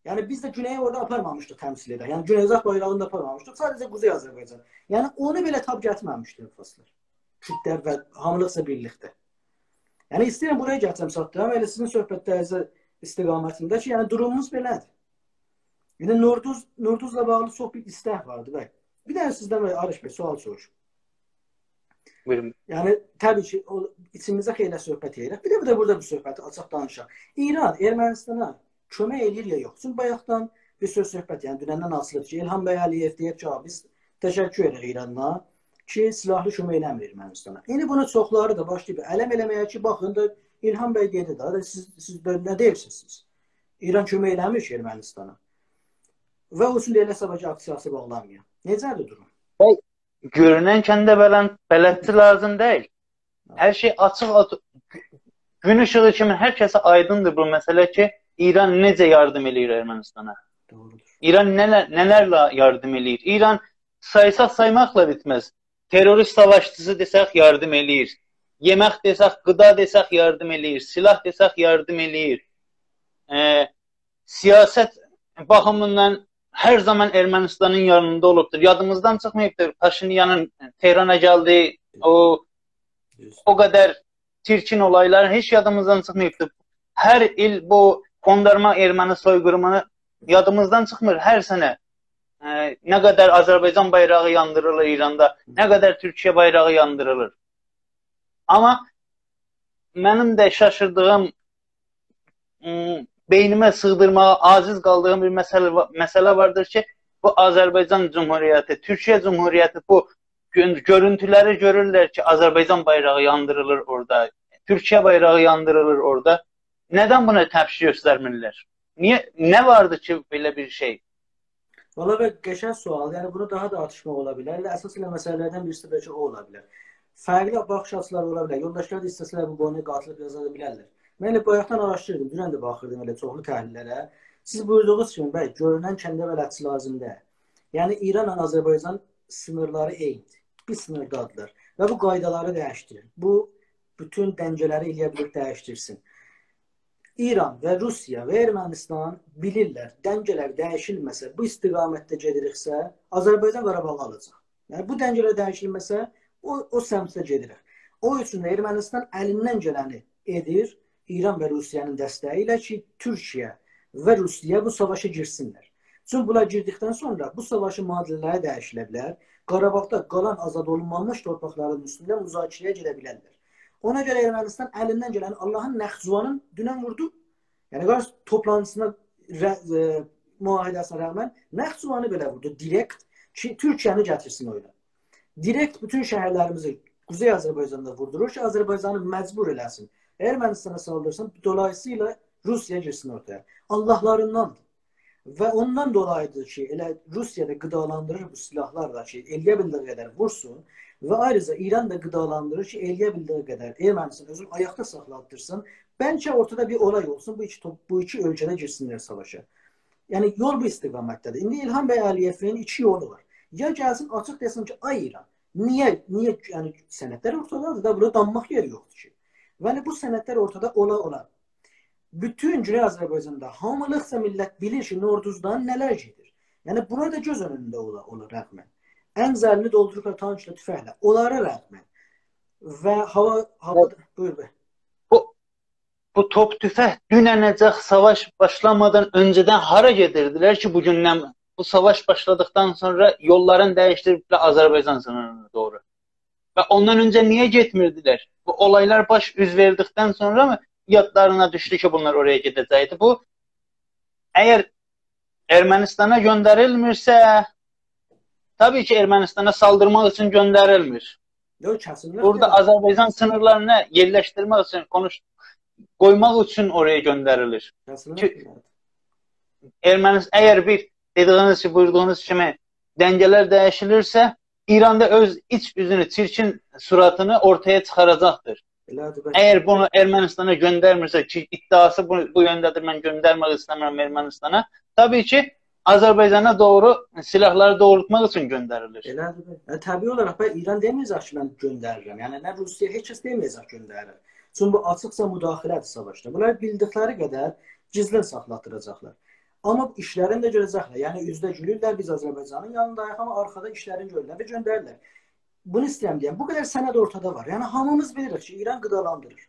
یعنی بیز ده گونئی اورادا آپارمامیشدیق تمثیل ائدک. یعنی گونئی قزاق بایراغینی دا آپارمامیشدیق. ساده‌جه قوزئی آذربایجان. یعنی اونو بئله تاپ گتیرمه‌میشدی فارسلار. کوردلر و هامیلیقجا بیرلیکده. یعنی ایسته‌ییرم بورایا گتیرم، چاتدیرام. ائله سیزین صحبتلرینیزه استقامتینده کی، یعنی دوروموموز بئله‌دیر. ایندی نوردوز، نوردوزلا باغلی چوخ بیر ایستک واردی، بی. بیر دنه سیزدن، بی، آرش بی، سؤال سوروشوم. بویورون. یعنی، طبیعی کی، او، ایچیمیزده خیلی صحبت ائدیریک. بیر ده، بیر ده بورادا بیر صحبتی آچیق دانیشاق. ایران ارمنیستانا کؤمک ائله‌ییر یا یوخ؟ چونکی بایاقدان بیر سؤز صحبت، یعنی دونندن آچیلیب کی، الهام بی علی‌یئو دئییب کی، «بیز تشکر ائدیریک ایراندان کی، سلاحلی کؤمک ائله‌میر ارمنیستانا.» ایندی بونو چوخلاری دا باشلاییب علم ائله‌مه‌یه کی، باخین دا، الهام بی دئدی ده، سیز، سیز ده نه دئییرسینیز سیز؟ ایران کؤمک ائله‌میر کی، ارمنیستانا. و او اوچون ده ائله صاباحکی آکسیاسی باغلانمایا. نئجه‌دیر دوروم؟ بی، گؤرونن کنده بلند، بلدچی لازیم دئییل. هر شئی آچیق، آچیق، گون ایشیغی کیمی هر کسه آیدیندیر بو مسئله کی، ایران نئجه یاردیم ائله‌ییر ارمنیستانا. دوغرودور. ایران نه‌لر، نه‌لرله یاردیم ائله‌ییر. ایران سایساق سایماقلا بیتمز. تروریست ساواشچیسی دئسک یاردیم ائله‌ییر. یئمک دئسک، غذا دئسک یاردیم ائله‌ییر. سلاح دئسک یاردیم ائله‌ییر. ائ، سیاست باخیمیندان هر زامان ارمنیستانین یانیندا اولوبدور. یادیمیزدان چیخماییبدیر. پاشینیانین تهرانا گلدی، او، دوز. او قدر چیرکین اولایلار هئچ یادیمیزدان چیخماییبدیر. هر ایل بو قوندارما ارمنی سویقیریمینی یادیمیزدان چیخمیر. هر سنه، ائ، نه قدر آذربایجان بایراغی یاندیریلیر ایراندا، نه قدر تورکیه بایراغی یاندیریلیر. آمما منیم ده شاشیردیغیم، م، بئینیمه سیغدیرماغا عاجز قالدیغیم بیر مسئله وا-، مسئله واردیر کی، بو آذربایجان جمهوریتی، تورکیه جمهوریتی بو گؤن-، گؤرونتولری گؤرورلر کی، آذربایجان بایراغی یاندیریلیر اورادا، تورکیه بایراغی یاندیریلیر اورادا. ندن بونا تپکی گؤسترمیرلر؟ نییه، نه واردی کی، بئله بیر شئی؟ والله، بی قشنگ سؤال. یعنی، بونو داها دا آتیشماق اولا بیلر. ائله اساس ائله مسئله‌لردن بیریسی بلکه او اولا بیلر. فرقلی باخیش آچیلاری اولا بیلر. یولداشلار دا ایسته‌سه‌لر بو قونویا قاتیلیب یازا دا بیلرلر. من ائله بایاقدان آراشدیردیم، دونن ده باخیردیم ائله چوخلو تحلیل‌لره. سیز بویوردوغونوز کیمی، بی، گؤرونن کنده بلدچی لازیم دئییل. یعنی، ایرانلا آذربایجان سینیرلاری عینی‌دیر. بیر سینیردادیرلار. و بو قایدالاری دییشدیریر. بو بوتون دنگه‌لری ائلیه بیلیر دییشدیرسین. ایران و روسیه و ارمنیستان بیلیرلر، دنگه‌لر دییشیلمه‌سه، بو استقامتده گئدیریکسه، آذربایجان قاراباغی آلاجاق. یعنی، بو دنگه‌لر دییشیلمه‌سه، او، او سمتده گئدیریک. او اوچون ده ارمنیستان الیندن گلنی ائدیر، ایران و روسیه‌نین دستگی ایله کی، تورکیه و روسیه بو ساواشا گیرسینلر. چونکی بونلار گیردیکدن سونرا بو ساواشین معادله‌لری دییشیله بیلر. قاراباغدا قالان آزاد اولونمامیش تورپاقلارین اوستونده مذاکره‌یه گئده بیلرلر. اونا گؤره ارمنیستان الیندن گلن، آللاهین ناخچیوانین دونن ووردو. یعنی، قارس توپلانتیسینا، ره-، ائ، معاهده‌سینه رغمن ناخچیوانی بئله ووردو، دیرکت کی، تورکیه‌نی گتیرسین اویونا. دیرکت بوتون شهرلریمیزی قوزئی آذربایجاندا ووردورور کی، آذربایجانی مجبور ائله‌سین ارمنیستانا سالدیرسین. دولاییسییلا روسیه گیرسین اورتایا. آللاهلارینداندیر. و اوندان دولاییدیر کی، ائله روسیه ده غذالاندیریر بو سلاحلارلا کی، ائلیه بیلدیگی قدر وورسون. و آیریجا ایران دا غذالاندیریر کی، ائلیه بیلدیگی قدر ارمنستان اؤزونو آیاقدا ساخلاتدیرسین. بلکه اورتادا بیر اولای اولسون، بو ایکی توپ-، بو ایکی اؤلکه ده گیرسینلر ساواشا. یعنی یول بو استقامتده‌دیر. ایندی الهام بی علی‌یئوین ایکی یولو وار. یا گلسین آچیق دئسین کی، آی ایران، نییه، نییه، یعنی سندلر اورتادادیر دا، بورادا دانماق یئری یوخدور کی. یعنی بو سندلر اورتادا اولا اولا. بوتون گونئی آذربایجاندا هامیلیقجا میللت بیلیر کی، نوردوزدان نه‌لر گئدیر. یعنی بونا دا گؤز اؤنونده اولا، اولا رغماً. ان زرینی دولدوروبلار تانکلا، توفنگله. اونلارا رغماً. و هاوا، هاوا، بویور بی. بو، بو توپ توفنگ دوننه‌جک ساواش باشلامادان اؤنجه‌دن هارا گئدیردیلر کی، بوگوندن، بو ساواش باشلادیقدان سونرا یوللارینی دییشدیریبلر آذربایجان سینیرینا دوغرو؟ و اوندان اؤنجه نییه گئتمیردیلر؟ بو اولایلار باش اوز وئردیکدن سونرا می یادلارینا دوشدو کی، بونلار اورایا گئده‌جکدی؟ بو، اگر ارمنستانا گؤندریلمیرسه، طبیعی کی، ارمنستانا سالدیرماق اوچون گؤندریلمیر. یوخ، کسینلیکله. بورادا آذربایجان سینیرلارینا یئرلشدیرمک اوچون، قونوش-، قویماق اوچون اورایا گؤندریلیر. کسینلیکله. ارمنیس-، اگر بیر دئدیگینیز کی، بویوردوغونوز کیمی دنگه‌لر دییشیلیرسه، ایران دا اؤز ایچ اوزونو، چیرکین صورتینی اورتایا چیخاراجاقدیر. ائله‌دیر، بلی. اگر بونو ارمنستانا گؤندرمیرسه کی، ادعاسی بو، بو یؤنده‌دیر، «من گؤندرمک ایسته‌میرم ارمنستانا»، طبیعی کی، آذربایجانا دوغرو سلاحلاری دوغرولتماق اوچون گؤندریلیر. ائله‌دیر، بلی. یعنی، طبیعی اولاراق، بلی، ایران دئمه‌یه‌جک کی، «من گؤندریرم.» یعنی، نه روسیه، هئچ کس دئمه‌یه‌جک «گؤندریرم.» چونکی بو آچیقجا مداخله‌دیر ساواشدا. بونلار بیلدیکلری قدر گیزلین ساخلاتدیراجاقلار. آمما ایشلرینی ده گؤره‌جکلر. یعنی، اوزده گولورلر، «بیز آذربایجانین یانینداییق»، آمما آرخادا ایشلرینی گؤرورلر و گؤندریرلر. بونو ایسته‌ییرم دئیم. بو قدر سند اورتادا وار. یعنی، هامیمیز بیلیریک کی، ایران غذالاندیریر.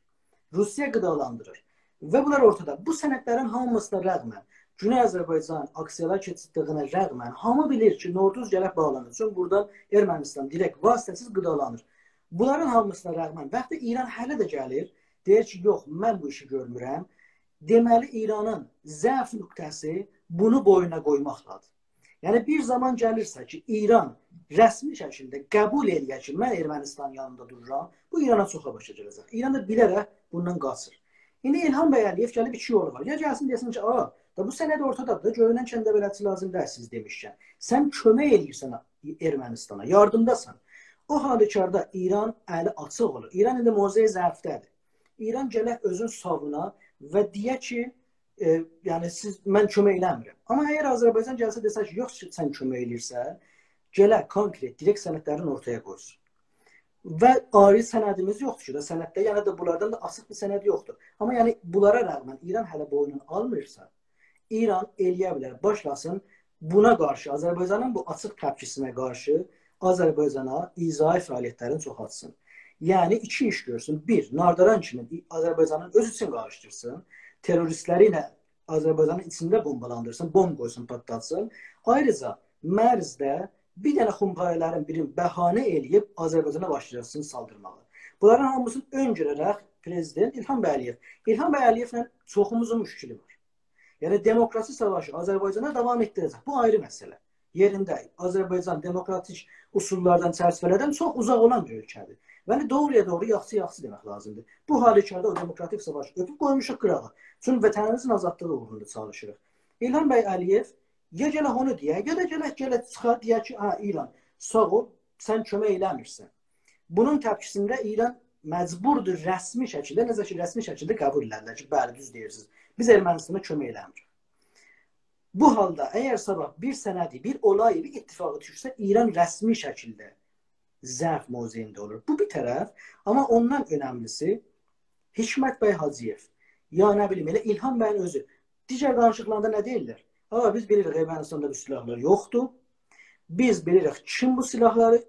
روسیه غذالاندیریر. و بونلار اورتادا. بو سندلرین هامیسینا رغماً، گونئی آذربایجان آکسیالار کئچیردیگینه رغماً، هامی بیلیر کی، نوردوز گرک باغلانیر. چونکی بورادان ارمنستان دیرکت واسطه‌سیز غذالانیر. بونلارین هامیسینا رغماً، وقتی ایران هله ده گلیر، دئییر کی، «یوخ، من بو ایشی گؤرمورم.» دئمه‌لی، ایرانین ضعف نقطه‌سی بونو بوینونا قویماقلادیر. یعنی، بیر زامان گلیرسه کی، ایران رسمی شکیلده قبول ائله‌یه کی، «من ارمنستانین یانیندا دورورام»، بو ایرانا چوخ باشا گله‌جک. ایران دا بیله‌رک بوندان قاچیر. ایندی الهام بی علی‌یئو گلیب ایکی یولو وار. یا گلسین دئسین کی، «آ، دا بو سند اورتادادیر دا، گؤرونن کنده بئله‌سی لازیم دئییل سیز دئمیشکن. سن کؤمک ائله‌ییرسن ارمنستانا، یاردیمداسان.» او حالوکاردا ایران الی آچیق اولور. ایران ایندی موضع ضعفده‌دیر. ایران گرک اؤزون ساوونا و دئیه کی، ائ، یعنی سیز، من کؤمک ائله‌میرم. آمما اگر آذربایجان گلسه دئسه کی، «یوخ، سن کؤمک ائله‌ییرسن»، گله کونکرئت، دیرکت سندلرین اورتایا قویسون. و آیری سندیمیز یوخدور کی، دا سندده، یعنی ده بونلاردان دا آچیق بیر سند یوخدور. آمما یعنی بونلارا رغماً ایران هله بوینون آلمیرسا، ایران ائله‌یه بیلر، باشلاسین بونا قارشی، آذربایجانین بو آچیق تپکیسینه قارشی آذربایجانا ایذایی فعالیتلرین چوخالتسین. یعنی ایکی ایش گؤرسون. بیر، نارداران کیمی آذربایجانین اؤز ایچین قاریشدیرسین، تروریستلری ایله آذربایجانین ایچینده بومبالاندیرسین، بومب قویسون، پاتلاتسین. آیریجا مرزده بیر دنه خونپایه‌لرین بیرینی بهانه ائله‌ییب آذربایجانا باشلاسین سالدیرماغا. بونلارین هامیسینی اؤن‌گؤره‌رک پرزیدنت الهام بی علی‌یئو، الهام بی علی‌یئوله چوخوموزون مشکلی وار. یعنی دموکراسی ساواشی آذربایجاندا داوام ائتدیره‌جک. بو آیری مسئله. یئرینده آذربایجان دموکراتیک اصوللاردان، چرچیوه‌لردن چوخ اوزاق اولان بیر اؤلکه‌دیر. یعنی دوغرویا دوغرو، یاخشی یاخشی دئمک لازیمدیر. بو حالوکاردا او دموکراتیک ساواشی اؤپوب قویموشوق قیراغا. چونکی وطنیمیزین آزادلیغی اوغروندا چالیشیریق. الهام بی علی‌یئو یا گرک اونو دئیه، یا دا گرک، گرک چیخا دئیه کی، «هه، ایران، ساغ اول، سن کؤمک ائله‌میرسن.» بونون تپکیسینده ایران مجبوردور رسمی شکیلده، نئجه کی، رسمی شکیلده قبول ائله‌دیلر کی، «بلی، دوز دئییرسینیز. بیز ارمنستانا کؤمک ائله‌میریک.» بو حالدا اگر صاباح بیر سندی، بیر اولایی، بیر اتفاقی دوشسه، ایران رسمی شکیلده ضعف موضعینده اولور. بو بیر طرف، آمما اوندان اؤنملیسی حکمت بی حاجی‌یئو، یا نه بیلیم، ائله الهام بیین اؤزو. دیگر دانیشیقلاریندا نه دئییرلر؟ «آ، بیز بیلیریک ارمنستاندا بو سلاحلار یوخدور. بیز بیلیریک کیم بو سلاحلاری،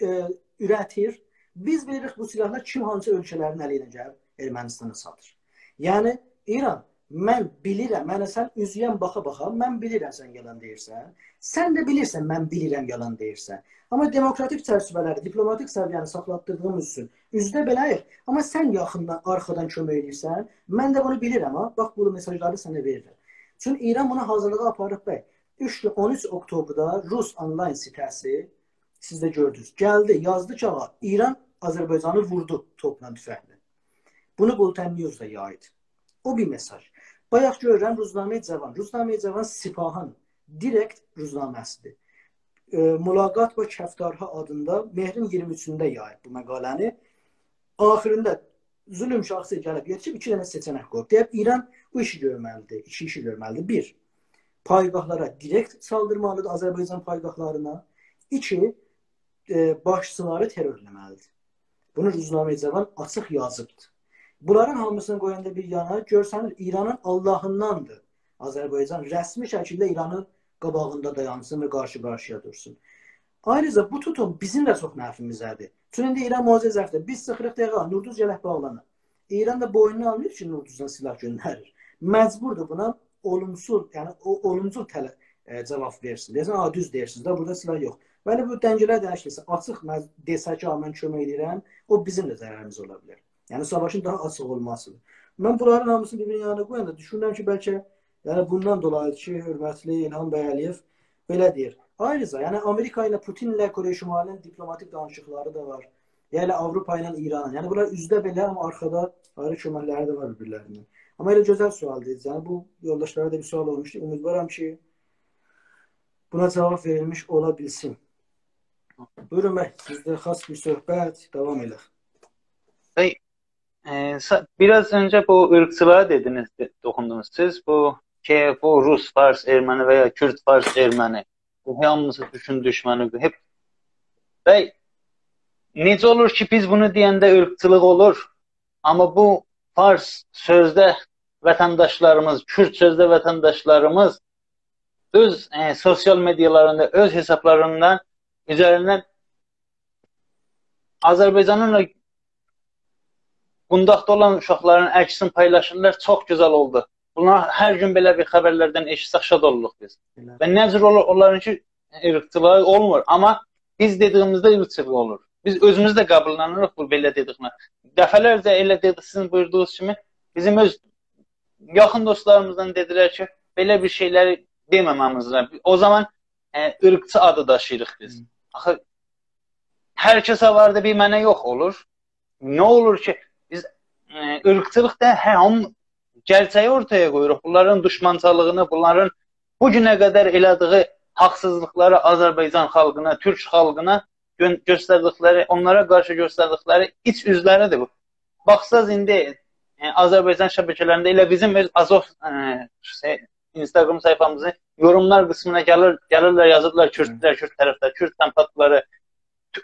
ائ، اوره‌تیر. بیز بیلیریک بو سلاحلار کیم، هانسی اؤلکه‌لرین الی ایله گلیب ارمنستانا چاتیر.» یعنی ایران، من بیلیرم، منه سن اوزویه باخا-باخا، من بیلیرم سن یالان دئییرسن. سن ده بیلیرسن من بیلیرم یالان دئییرسن. آمما دموکراتیک چرچیوه‌لری، دیپلوماتیک سویه‌نی ساخلاتدیردیغیمیز اوچون اوزده بئله‌ییک. آمما سن یاخیندان، آرخادان کؤمک ائدیرسن. من ده بونو بیلیرم، ها. باخ، بو مئساژلاری سنه وئریرم. چون ایران بونا حاضیرلیغی آپاریب، بی. اوچ گون، اون اوچ اکتبرده روس آنلاین سیته‌سی، سیز ده گؤردونوز، گلدی، یازدی کی، آغا، ایران آذربایجانی ووردو توپلا، توفنگله. بونو بولتن نیوز دا یایدی. او بیر مئساژ. بایاق گؤرورم روزنامه‌ی جوان. روزنامه‌ی جوان سپاهین دیرکت روزنامه‌سیدیر. ائ، «ملاقات با کفتارها» آدیندا مهرین اییرمی اوچونده یاییب بو مقاله‌نی. آخیریندا ظلم شاخصی گلیب یئتیشیب، ایکی دنه سئچه‌نک قویوب. دئییب، ایران بو ایشی گؤرمه‌لیدیر، ایکی ایشی گؤرمه‌لیدیر. بیر، پایگاهلارا دیرکت سالدیرمالیدیر، آذربایجان پایگاهلارینا. ایکی، ائ، باشچیلاری ترور ائله‌مه‌لیدیر. بونو روزنامه‌ی جوان آچیق یازیبدیر. بونلارین هامیسینی قویاندا بیر یانا، گؤرسنیر ایرانین آللاهینداندیر آذربایجان رسمی شکیلده ایرانین قاباغیندا دایانسین و قارشی-قارشییا دورسون. آیریجا بو توتوم بیزیم ده چوخ نفعیمیزه‌دیر. چونکی ایندی ایران معجزه ضعیفدیر. بیز چیخیریق دئیک، «آ، نوردوز گرک باغلانا.» ایران دا بوینونا آلماییب کی، نوردوزدان سلاح گؤندریر. مجبوردور بونا اولومسوز، یعنی او اولومسوز تله-، ائ، جاواب وئرسین. دئسین، «آ، دوز دئییرسینیز ده، بورادا سلاح یوخ.» بلی، بو دنگه‌لر دییشیلسه، آچیق مز-، دئسه کی، «آ، من کؤمک ائدیرم»، او بیزیم ده ضرریمیزه اولا بیلر. یعنی ساواشین داها آچیق اولماسیدیر. من بونلارین هامیسینی بیر-بیرینین یانینا قویاندا دوشونورم کی، بلکه، یعنی بوندان دولایی کی، حؤرمتلی ایلهام بیگ علی‌یئو بئله دئییر. آیریجا، یعنی آمریکا ایله، پوتین ایله کره شمالی‌نین دیپلوماتیک دانیشیقلاری دا وار. یا ائله آوروپا ایله ایرانین. یعنی بونلار اوزده بئله، آمما آرخادا آیری کؤمکلری ده وار بیر-بیرلرینه. آمما ائله گؤزل سؤالدیر. یعنی بو یولداشلارا دا بیر سؤال اولموشدو. امیدوارام کی، بونا جاواب وئریلمیش اولا بیلسین. بویورون بی، سیزده خاص بیر صحبت، داوام ائله‌یک. بی، ائ، سا-، بیر آز اؤنجه بو عیرقچیلیغا دئدینیز، دئ-، توخوندونوز سیز. بو کی، بو روس، فارس، ارمنی و یا کورد، فارس، ارمنی، بو هامیسی تورکون دوشمنی، بو هپ. بی، نئجه اولور کی، بیز بونو دئینده عیرقچیلیق اولور، آمما بو فارس سؤزده وطنداشلاریمیز، کورد سؤزده وطنداشلاریمیز اؤز، ائ، سوسیال مئدیالاریندا، اؤز حسابلاریندا، اوزریندن آذربایجانین او قونداقدا اولان اوشاقلارین عکسینی پایلاشیرلار، چوخ گؤزل اولدو. بونلار هر گون بئله بیر خبرلردن ائشیتسک، شاد اولوروق بیز. ائله. و نه جور اولور، اونلارینکی عیرقچیلیغی اولمور، آمما بیز دئدیییمیزده عیرقچیلیق اولور. بیز اؤزوموز ده قبوللانیریق بو بئله دئدیگینه. دفعه‌لرجه ائله دئدی، سیزین بویوردوغونوز کیمی، بیزیم اؤز یاخین دوستلاریمیزدان دئدیلر کی، بئله بیر شئیلری دئمه‌مه‌میز لازیم. او زامان، ائ، عیرقچی آدی داشیییریق بیز. هی. آخی هر کسه واردی، بیر منه یوخ اولور. نه اولور کی، بیز، ائ، عیرقچیلیقدا هه، هامی گئرچه‌یی اورتایا قویوروق. بونلارین دوشمانچیلیغینی، بونلارین بو گونه قدر ائله‌دیگی حاقسیزلیقلاری آذربایجان خالقینا، تورک خالقینا گؤ-، گؤستردیکلری، اونلارا قارشی گؤستردیکلری ایچ اوزلریدیر بو. باخساز ایندی، ائ، آذربایجان شبکه‌لرینده ائله بیزیم اؤز آزوف، ائ، شئی، اینستاگرام صفحه‌میزین یوروملار قیسمینا گلیر، گلیرلر، یازیرلار، هی. کوردلر، کورد طرفده، کورد سمپاتلاری، تو-،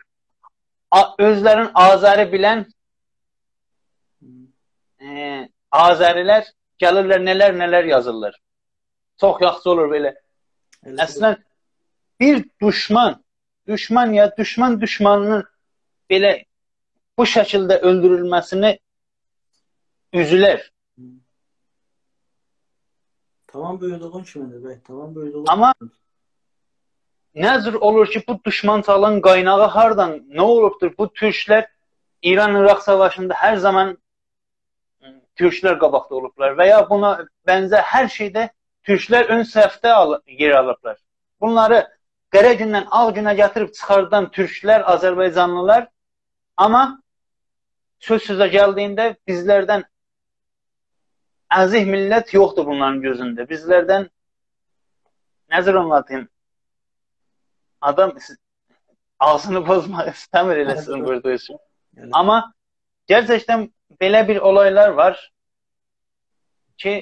آ-، اؤزلرین آذری بیلن، هی. ائ، آذری‌لر گلیرلر، نه‌لر، نه‌لر یازیرلار. چوخ یاخشی اولور بئله. ائله اصلاً، بیر دوشمان، دوشمان یا، دوشمان دوشمانینین بئله بو شکیلده اؤلدورولمه‌سینی اوزولر. هی. تمام بویوردوغون کیمیدیر، بی، تمام بویوردوغون آمما کیمیدیر. نه جور اولور کی، بو دوشمانچیلیغین قایناغی هاردان، نه اولوبدور؟ بو تورکلر ایران-عراق ساواشیندا هر زامان تورکلر قاباقدا اولوبلار و یا بونا بنزر هر شئیده تورکلر اؤن صفده آل-، یئر آلیبلار. بونلاری قره گوندن آغ گونه گتیریب چیخاردان تورکلر، آذربایجانلیلار، آمما سؤز سؤزه گلدیگینده بیزلردن ازیک میللت یوخدور بونلارین گؤزونده. بیزلردن، نئجه آنلاتاییم؟ آدام س-، آغزینی پوزماق ایسته‌میر ائله سیزین بویوردوغونوز کیمی. ائله. آمما گئرچکدن بئله بیر اولایلار وار کی،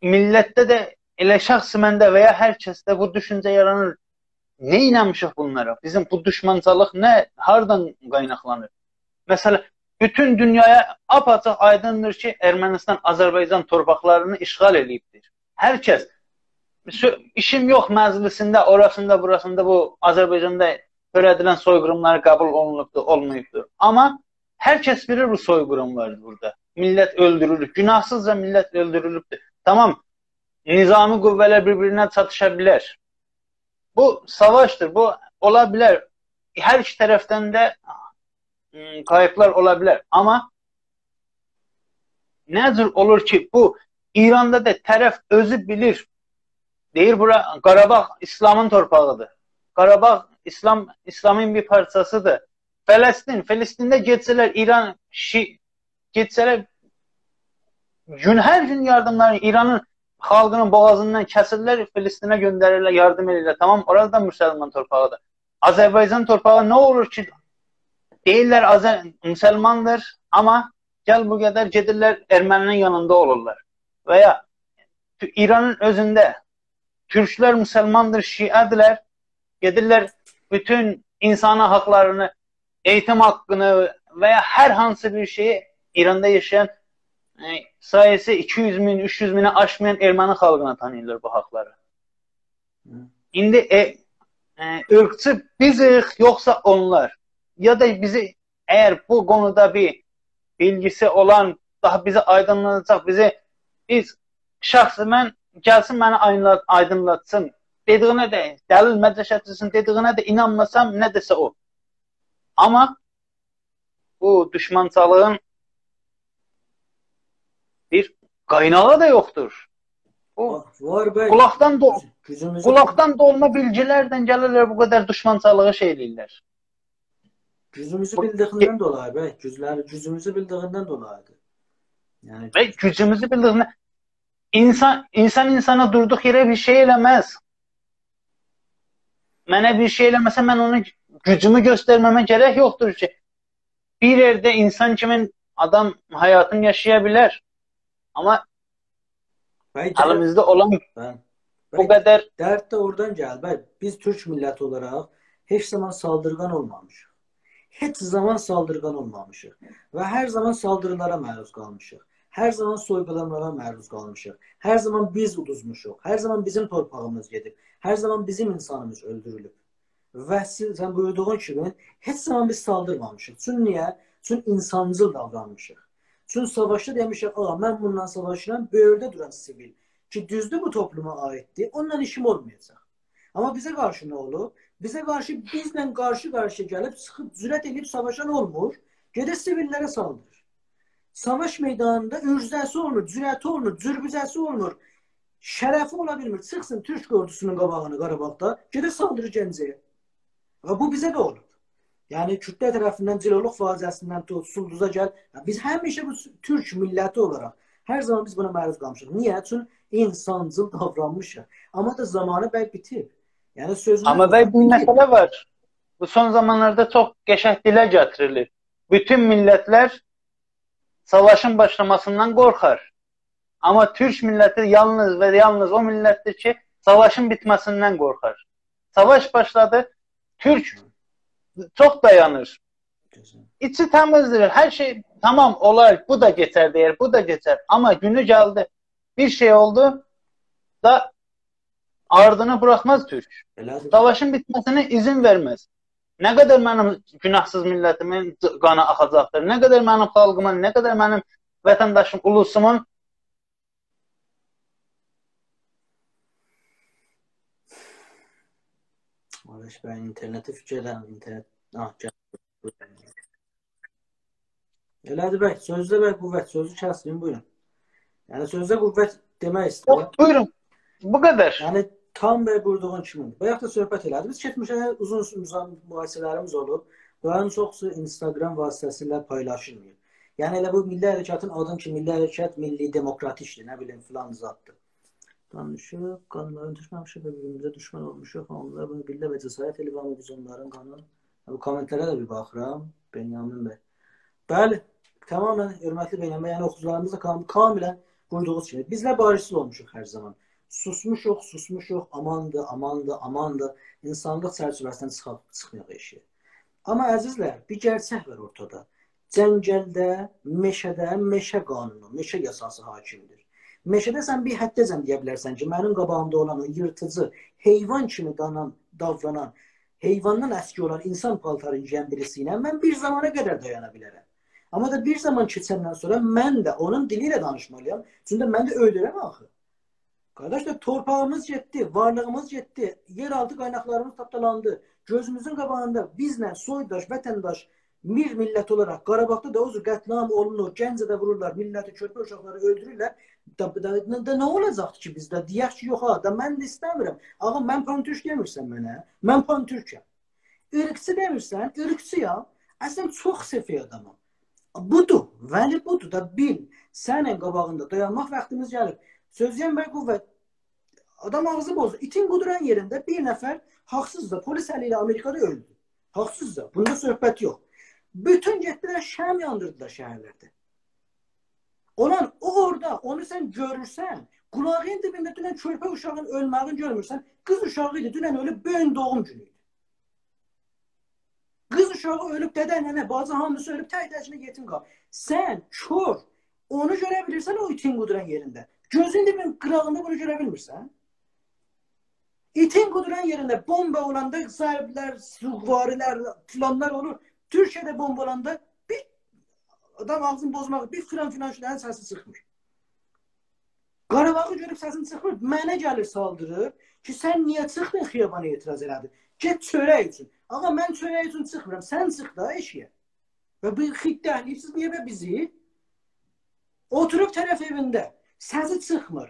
میللتده ده، ائله شخصی منده و یا هر کسده بو دوشونجه یارانیر. نئینه‌میشیک بونلارا؟ بیزیم بو دوشمانچیلیق نه، هاردان قایناقلانیر؟ مثلا، بوتون دونیایا آپ‌آچیق آیدیندیر کی، ارمنستان آذربایجان تورپاقلارینی اشغال ائله‌ییبدیر. هر کس، سؤ-، ایشیم یوخ مجلیسینده، اوراسیندا، بوراسیندا بو آذربایجاندا تؤره‌دیلن سوی‌قیریملاری قبول اولونوبدور، اولماییبدیر. آمما هر کس بیلیر بو سوی‌قیریم واردیر بورادا. میللت اؤلدورولوب، گوناهسیزجا میللت اؤلدورولوبدور. تمام، نظامی قوه‌لر بیر-بیرینه چاتیشا بیلر. بو ساواشدیر، بو اولا بیلر. هر ایکی طرفدن ده، م، قاییبلار اولا بیلر. آمما نه جور اولور کی، بو ایراندا دا طرف اؤزو بیلیر. دئییر، بورا قاراباغ ایسلامین تورپاغیدیر. قاراباغ ایسلام، ایسلامین بیر پارچاسیدیر. فلسطین، فلسطینده گئتسه‌لر ایران، شی-، گئتسه‌لر گون، هر گون یاردیملاری، ایرانین خالقینین بوغازیندان کسیرلر، فلسطینه گؤندریرلر، یاردیم ائدیرلر. تامام، اورادا دا مسلمان تورپاغیدیر. آذربایجان تورپاغی نه اولور کی، دئییرلر آذر-، مسلماندیر، آمما گل بو قدر گئدیرلر ارمنی‌نین یانیندا اولورلار. و یا تو-، ایرانین اؤزونده تورکلر مسلماندیر، شیعه‌دیرلر، گئدیرلر بوتون اینسانی حاقلارینی، ائییتیم حاققینی و یا هر هانسی بیر شئیی ایراندا یاشایان، ائ، ساییسی ایکی یوز مین، اوچ یوز مینه آشمایان ارمنی خالقینا تانیییرلار بو حاقلاری. ایندی، ائ، ائ، عیرقچی بیزیک، یوخسا اونلار؟ یا دا بیزی، اگر بو قونودا بیر بیلگیسی اولان، داها بیزی آیدینلاداجاق، بیزی، بیز، شخصی من، گلسین منی آیدینلا-، آیدینلاتسین. دئدیگینه ده، دلیل مدرک گتیرسین، دئدیگینه ده اینانماسام، نه دئسه او. آمما بو دوشمانچیلیغین بیر قایناغی دا یوخدور. بو وار، وار، بی. قولاقدان دو-، گوجوموزو، قولاقدان دولما بیلگیلرله گلیرلر، بو قدر دوشمانچیلیغی شئی ائله‌ییرلر. گوجوموزو بو بیلدیگیندن دولایی، بی. گوجلری، گوجوموزو بیلدیگیندن دولاییدیر. یعنی بی، گوجوموزو بیلدیگیندن. اینسان، اینسان اینسانا دوردوق یئره بیر شئی ائله‌مز. منه بیر شئی ائله‌مه‌سه، من اونو، گوجومو گؤسترمه‌مه گرک یوخدور کی. بیر یئرده اینسان کیمی آدام حیاتینی یاشایا بیلر. آمما بی، گل-، الیمیزده اولان، بی، بو بی، قدر درد ده اورادان گلیر. بی، بیز تورک میللتی اولاراق هئچ زامان سالدیرغان اولمامیشیق. هئچ زامان سالدیرغان اولمامیشیق. و هر زامان سالدیریلارا معروض قالمیشیق. هر زامان سوی‌قیریملارا معروض قالمیشیق. هر زامان بیز اودوزموشوق. هر زامان بیزیم تورپاغیمیز گئدیب. هر زامان بیزیم اینسانیمیز اؤلدورولوب. و سیز، سن بویوردوغون کیمی، هئچ زامان بیز سالدیرمامیشیق. چون نییه؟ چون اینسانجیل داورانمیشیق. چون ساواشدا دئمیشیک: «آغا، من بونونان ساواشیرام، بؤیورده دوران سیویل کی، دوزدور، بو توپلوما عاییددیر، اونونان ایشیم اولمایاجاق.» آمما بیزه قارشی نه اولوب؟ بیزه قارشی، بیزله قارشی-قارشییا گلیب، چیخیب، جرأت ائدیب ساواشان اولمور، گئدیر سیویللره سالدیریر. ساواش میدانیندا عرضه‌سی اولمور، جرأتی اولمور، جربوزه‌سی اولمور، شرفی اولا بیلمیر. چیخسین تورک اوردوسونون قاباغینا قاراباغدا، گئدیر سالدیریر گنجه‌یه. و بو بیزه ده اولوب. یعنی، کوردلر طرفیندن جیلولوق فاجعه‌سیندن توت، سولدوزا گل. یا، بیز همیشه بو تورک میللتی اولاراق، هر زامان بیز بونا معروض قالمیشیق. نییه؟ چون اینسانجیل داورانمیشیق. آمما دا زامانی، بی، بیتیب. یعنی، سؤزونون آمما، بی، زامانی بیر بیتیب. مسئله وار. بو سون زامانلاردا چوخ قشنگ دیله گتیریلیر. بوتون میللتلر ساواشین باشلاماسیندان قورخار. آمما تورک میللتی یالنیز و یالنیز او میللتدیر کی، ساواشین بیتمه‌سیندن قورخار. ساواش باشلادی، تورک چوخ دایانیر. گؤزل. ایچی تمیزدیر، هر شئی تامام اولار، بو دا کئچر دئیر، بو دا کئچر. آمما گونو گلدی، بیر شئی اولدو، دا آردینی بوراخماز تورک. ائله‌دیر. ساواشین بیتمه‌سینه اذن وئرمز. نه قدر منیم گوناهسیز میللتیمین قانی آخاجاقدیر، نه قدر منیم خالقیمین، نه قدر منیم وطنداشیم، اولوسومون. آرش بی، اینترنتی فیکیر ائدیرم، اینترنت، آه، گل. ائله‌دیر، بی، سؤزده، بی، قوت، سؤزو کسدیم، بویورون. یعنی، سؤزده قوت دئمک ایسته‌ییرم. یوخ، بویورون. بو قدر. یعنی، تام بی بویوردوغون کیمی. بایاق دا صحبت ائله‌دیک. بیز کئچمیشده اوزون، اوزون مباحثه‌لریمیز اولوب. بونلارین چوخوسو اینستاگرام واسطه‌سیله پایلاشیلمیر. یعنی، ائله بو میللی حرکتین آدین کی، میللی حرکت، میللی دموکراتیکدیر، نه بیلیم، فلان زاددیر. دانیشیب، قانلارین دوشمه‌میشیک و بیر-بیریمیزه دوشمن اولموشوق. اونلار بونو بیلله و جسارت ائله‌ییب، آمما بیز اونلارین قانین، بو کامنتلره ده بیر باخیرام، بنیامین بی. بلی، تمامیله، حؤرمتلی بنیامین بی، یعنی اوخوجولاریمیز دا کام-، کاملاً بویوردوغونوز کیمی. بیزلر باریشسیز اولموشوق هر زامان. سوسموشوق، سوسموشوق، آماندی، آماندی، آماندی. اینسانلیق چرچیوه‌سیندن چیخاق، چیخمایاق ائشییه. آمما عزیزلر، بیر گئرچک وار اورتادا. جنگلده، مئشه‌ده مئشه قانونو، مئشه یاساسی حاکمدیر. مئشه‌ده سن بیر حده‌جن دئیه بیلرسن کی، منیم قاباغیمدا اولان او ییرتیجی، حیوان کیمی دانان، داورانان، حیواندان اسکی اولان، اینسان پالتاری گئین بیریسی ایله من بیر زامانا قدر دایانا بیلرم. آمما دا بیر زامان کئچندن سونرا من ده اونون دیلی ایله دانیشمالییام. چونکی من ده اؤلورم آخی. قارداش، دا تورپاغیمیز گئتدی، وارلیغیمیز گئتدی، یئرآلتی قایناقلاریمیز تاپدالاندی. گؤزوموزون قاباغیندا بیزله سویداش، وطنداش، بیر میللت اولاراق قاراباغدا دا او جور قتل‌عام اولونور، گنجه‌ده وورورلار، میللتی، کؤرپه اوشاقلاری اؤلدورورلر. دا، دا، دا، دا نه اولاجاقدی کی بیزده؟ دئیک کی، یوخ ها، دا من ده ایسته‌میرم. آغا، من پان‌تورک دئمیرسن منه. من پان‌تورکم. عیرقچی دئمیرسن، عیرقچی‌یام. اصلاً چوخ سفئه آدامام. بودور، ولی بودور دا، بیل. سنین قاباغیندا دایانماق واختیمیز گلیب. سؤز دئین بی قوت. آدام آغزی بوزدو. ایتین قودوران یئرینده بیر نفر حاقسیز دا، پلیس الی ایله آمریکادا اؤلدو. حاقسیز دا. بوندا صحبت یوخ. بوتون گئتدیلر، شمع یاندیردیلار شهرلرده. اولان او اورادا، اونو سن گؤرورسن، قولاغین دیبینده دونن کؤرپه اوشاغین اؤلمه‌یین گؤرمورسن. قیز اوشاغی ایدی، دونن اؤلوب، بو گون دوغوم گونو ایدی. قیز اوشاغی اؤلوب، دده، ننه، باجی، هامیسی اؤلوب، تک تکینه یئتیم قالیر. سن کور، اونو گؤره بیلیرسن او ایتین قودوران یئرینده. گؤزون دیبین قیراغیندا بونو گؤره بیلمیرسن؟ ایتین قودوران یئرینده بومبا اولاندا، ضربلر، سوواری‌لر، فلانلار اولور. تورکیه‌ده بومبا اولاندا بیر آدام آغزینی بوزماق، بیر فلان فلان شدن سسی چیخمیر. قاراباغی گؤروب سسین چیخمیر، منه گلیر سالدیریر کی، سن نییه چیخدین خیابانا اعتراض ائله‌دین؟ گئت چؤرک اوچون. آغا، من چؤرک اوچون چیخمیرام، سن چیخ دا ائشییه. و بو خیتله‌له‌ییب سیز نییه به بیزی؟ اوتوروب طرف ائوینده، سسی چیخمیر.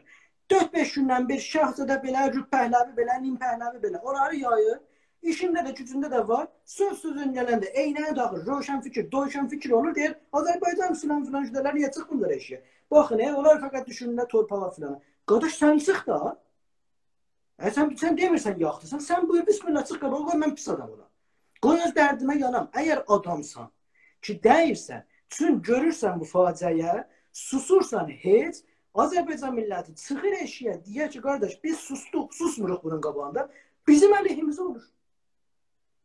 دؤرد-بئش گوندن بیر شاهزاده بئله، ربع پهلوی بئله، نیم پهلوی بئله. اونلاری یاییر. ایشینده ده، گوجونده ده وار. سؤز سؤزون گلنده عینه‌یی تاخیر، روشنفکر، دویشن‌فکر اولور، دئییر، «آذربایجان فلان فلان شده‌لر، نییه چیخمیرلار ائشییه؟ باخین، ائ، اونلار فقط دوشونورلر تورپاغا فلان.» قارداش، سن چیخ دا. ائ، سن، سن دئمیرسن یاخشیسان، سن بویور، بسم‌الله، چیخ قاباغا، قوی من پیس آدام اولام. قوی اؤز دردیمه یانام. اگر آدامسان کی، دئییرسن، چون گؤرورسن بو فاجعه‌یه، سوسورسان هئچ، آذربایجان میللتی چیخیر ائشییه، دئییر کی، قارداش، بیز سوسدوق، سوسموروق بونون قاباغیندا، بیزیم علیهیمیزه اولور.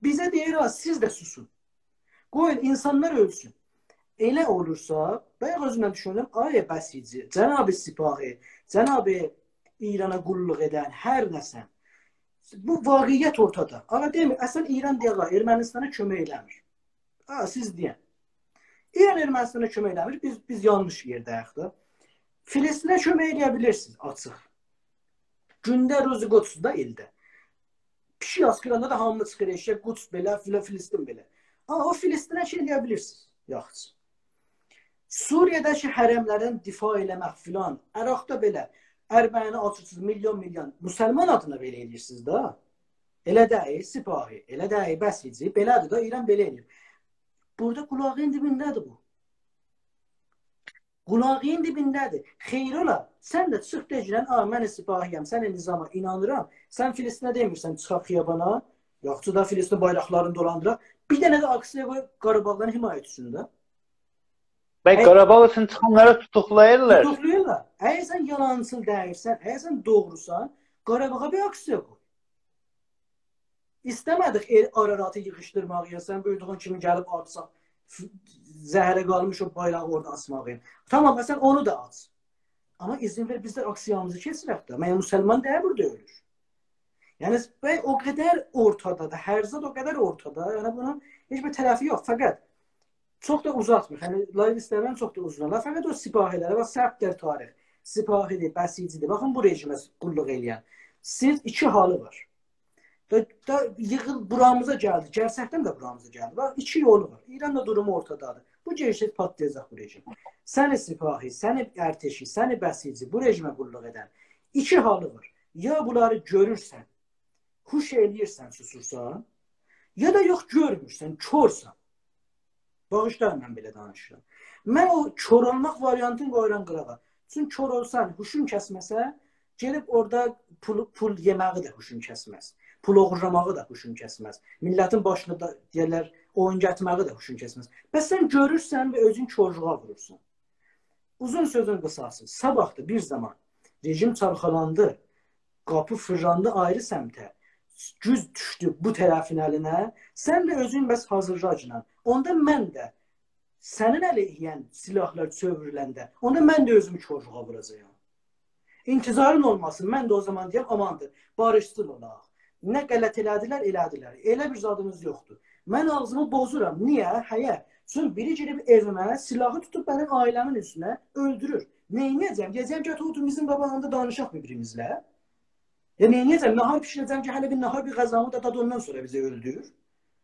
بیزه دئییر، «ها، سیز ده سوسون. قویون اینسانلار اؤلسون.» ائله اولورسا، بایاق اؤزومدن دوشوندوم، آقای بسیجی، جناب سپاهی، جناب ایرانا قوللوق ائدن، هر نه‌سن. بو واقعیت اورتادا. آقا دئمیر، اصلاً ایران دئییر، آقا، ارمنستانا کؤمک ائله‌میر. ها، سیز دئین. ایران ارمنستانا کؤمک ائله‌میر، بیز، بیز یانلیش یئرده‌ییک دا. فلسطینه کؤمک ائله‌یه بیلیرسینیز، آچیق. گونده روز قدس‌دور دا ایلده. پیشیک آسقیراندا دا هامی چیخیر ائشییه، قدس بئله، فیله-، فلسطین بئله. آمما او فلسطینه شئی ائله‌یه بیلیرسینیز. یاخشی. سوریه‌ده‌کی حرملرین دفاع ائله‌مک فلان، عراقدا بئله ارمنی آچیرسینیز، میلیون میلیون. مسلمان آدینا بئله ائله‌ییرسینیز دا. ائله دئییل، سپاهی، ائله دئییل، بسیجی، بئله‌دیر دا، ایران بئله ائله‌ییر. بورادا قولاغین دیبینده‌دیر بو. قولاغین دیبینده‌دیر. خیر اولا، سن ده چیخ دئگینن، «آ، من سپاهی‌یم، سن نظاما اینانیرام.» سن فلسطینه دئمیرسن، «چیخاق خیابانا، یاخشی دا فلسطین بایراقلارینی دولاندیراق.» بیر دنه ده آکسییا قوی قاراباغدان حمایت اوچون ده. بی، اگر قاراباغ اوچون چیخانلاری توتوقلاییرلار. توتوقلاییرلار. اگر سن یالانچیل دئییلسن، اگر سن دوغروسان، قاراباغا بیر آکسییا قوی. ایسته‌مه‌دیک ائل آراراتی ییغیشدیرماغی، یا سن بویوردوغون کیمی گلیب آتسان، ف-، زهره قالمیش او بایراغی اورادا آسماغی. تامام، مثلاً اونو دا آچ. آمما اذن وئر، بیز ده آکسییامیزی کئچیرک ده. مگر مسلمان دئییل بورادا اؤلور؟ یعنی، بی، او قدر اورتادادیر، هر زاد او قدر اورتادا. یعنی، بونون هئچ بیر طرفی یوخ. فقط چوخ دا اوزاتماییم. یعنی، لایو ایسته‌میرم چوخ دا اوزون اولا. فقط او سپاهی‌لره، باخ، ثبت در تاریخ. سپاهی‌دیر، بسیجی‌دیر. باخین، بو رژیمه قوللوق ائله‌ین. سیز ایکی حالی وار. دا، دا ییغیل بورامیزا گلدی. گئرچکدن ده بورامیزا گلدی. باخ، ایکی یولو وار. ایران دا دورومو اورتادادیر. بو گئجه پاتلایاجاق بو رژیم. سن سپاهی، سن ارتشی، سن بسیجی، بو رژیمه قوللوق ائدن. ایکی حالی وار. یا بونلاری گؤرورسن، هوش ائله‌ییرسن، سوسورسان، یا دا یوخ، گؤرمورسن، کورسان. باغیشلایین، من بئله دانیشیرام. من او کور اولماق واریانتینی قویورام قیراغا. چونکی کور اولسان، هوشون کسمه‌سه، گئدیب اورادا پول، پول یئمه‌یی ده هوشون کسمز. پول اوغورلاماغی دا هوشون کسمز. میللتین باشینا دا، دئیرلر، اویون گتیرمه‌یی ده هوشون کسمز. بس سن گؤرورسن و اؤزون کورلوغا وورورسان. اوزون سؤزون قیساسی، صاباح دا بیر زامان رژیم چالخالاندی، قاپی فیرلاندی آیری سمته، گوج دوشدو بو طرفین الینه، سن ده اؤزون بس حاضیرلاگینان. اوندا من ده سنین علیهینه سلاحلار چؤوریلنده، اوندا من ده اؤزومو کورلوغا ووراجاغام. انتظارین اولماسین، من ده او زامان دئیم، آماندیر، باریشچیل اولاق. نه غلط ائله‌دیلر، ائله‌دیلر. ائله بیر زادیمیز یوخدور. من آغزیمی بوزورام. نییه؟ هیه. چونکی بیری گیریب ائویمه، سلاحی توتوب منیم عائله‌مین اوستونه اؤلدورور. نئینیه‌جم؟ دئیه‌جم کی، اوتور بیزیم قاباغیمیزدا دانیشاق بیر-بیریمیزله؟ یا نئینیه‌جم؟ ناهار بیشیره‌جم کی، هله بیر ناهار، بیر غذامی دا داد، اوندان سونرا بیزی اؤلدور.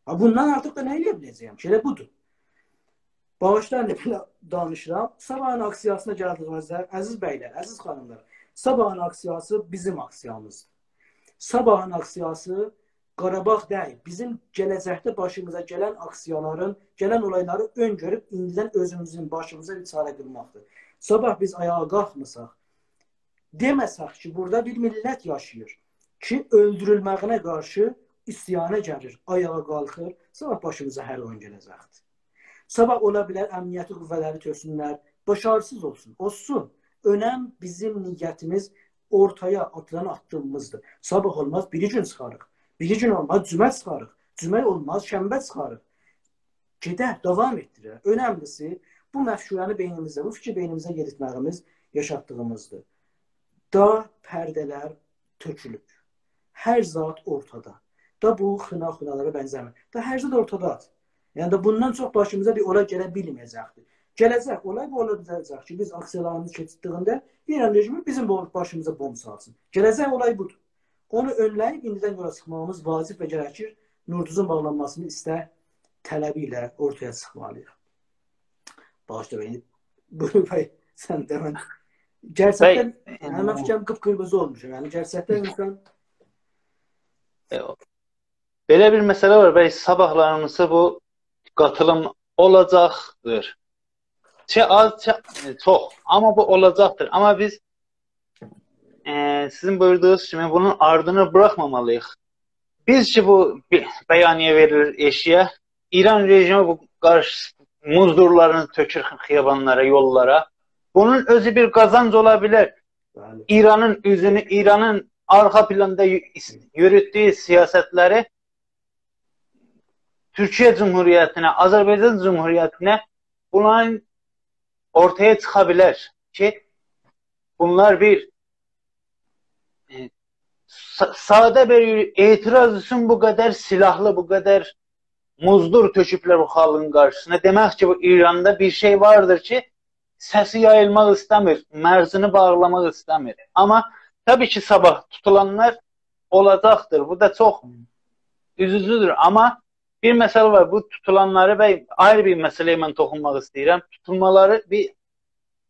ها، بوندان آرتیق دا نه ائلیه بیله‌جه‌یم کی؟ ائله بودور. باغیشلایین، بئله دانیشیرام. صاباحین آکسییاسینا گلدیگیمیزده، عزیز بیلر، عزیز خانیملار، صاباحین آکسییاسی بیزیم آکسییامیزدیر. صاباحین آکسییاسی قاراباغ دئییل، بیزیم گله‌جکده باشیمیزا گلن آکسییالارین، گلن اولایلاری اؤن‌گؤروب ایندیدن اؤزوموزون باشیمیزا بیر چاره قیلماقدیر. صاباح بیز آیاغا قالخمیساق، دئمه‌سک کی، بورادا بیر میللت یاشاییر کی، اؤلدورولمه‌یینه قارشی عصیانا گلیر، آیاغا قالخیر، صاباح باشیمیزا هر اویون گله‌جکدیر. صاباح اولا بیلر امنیتی قوه‌لری تؤکسونلر، باشاریسیز اولسون، اولسون. اؤنم بیزیم نیتیمیز، اورتایا آتیلان آددیمیمیزدیر. صاباح اولماز، بیری گون چیخاریق. بیری گون اولماز، جمعه چیخاریق. جمعه اولماز، شنبه چیخاریق. گئدر، داوام ائتدیرر. اؤنملیسی، بو مفکوره‌نی بئینیمیزده، بو فیکری بئینیمیزده یئریتمه‌ییمیز، یاشاتدیغیمیزدیر. دا پرده‌لر تؤکولوب. هر زاد اورتادا. دا بو خینا خینالارا بنزه‌میر. دا هر زاد اورتادادیر. یعنی دا بوندان چوخ باشیمیزا بیر اولای گله بیلمه‌یه‌جکدیر. گله‌جک اولای بو اولا بیله‌جک کی، بیز آکسیالاریمیز کئچیردیگینده ایران رژیمی بیزیم بو-، باشیمیزا بومب سالسین. گله‌جک اولای بودور. اونو اؤنله‌ییب ایندیدن یورا چیخماغیمیز واجیب و گرکیر. نوردوزون باغلانماسینی ایستک طلبی ایله اورتایا چیخمالی‌ییق. باغیشلا بئینی. بویور بی، سن ده من. گئرچکدن، بی، یعنی من فیکریم قیپ‌قیرمیزی اولموشام. یعنی گئرچکدن اینسان... ائ، او. بئله بیر مسئله وار، بی، صاباحلاریمیزدا بو قاتیلیم اولاجاقدیر. چه آز، چه، ائ، چوخ. آمما بو اولاجاقدیر. آمما بیز، ائ، سیزین بویوردوغونوز کیمی بونون آردینی بوراخمامالی‌ییق. بیز کی، بو بی-، بیانیه وئریلیر ائشییه، ایران رژیمی بو قارشی مزدورلارینی تؤکور خیابانلارا، یوللارا. بونون اؤزو بیر قازانج اولا بیلر. بلی. ایرانین اوزونو، ایرانین آرخا پلاندا یو-، یوروتدویو سیاستلری تورکیه جمهوریتینه، آذربایجان جمهوریتینه بونلارین اورتایا چیخا بیلر کی، بونلار بیر، ائ، سا-، ساده بیر اعتراض اوچون بو قدر سلاحلی، بو قدر مزدور تؤکوبلر بو خالقین قارشیسینا. دئمک کی، بو ایراندا بیر شئی واردیر کی، سسی یاییلماق ایسته‌میر، مرزینی باغلاماق ایسته‌میر. آمما طبیعی کی، صاباح توتولانلار اولاجاقدیر. بو دا چوخ اوزوجودور. آمما بیر مسئله وار. بو توتولانلاری و آیری بیر مسئله‌یه من توخونماق ایسته‌ییرم. توتولمالاری بیر،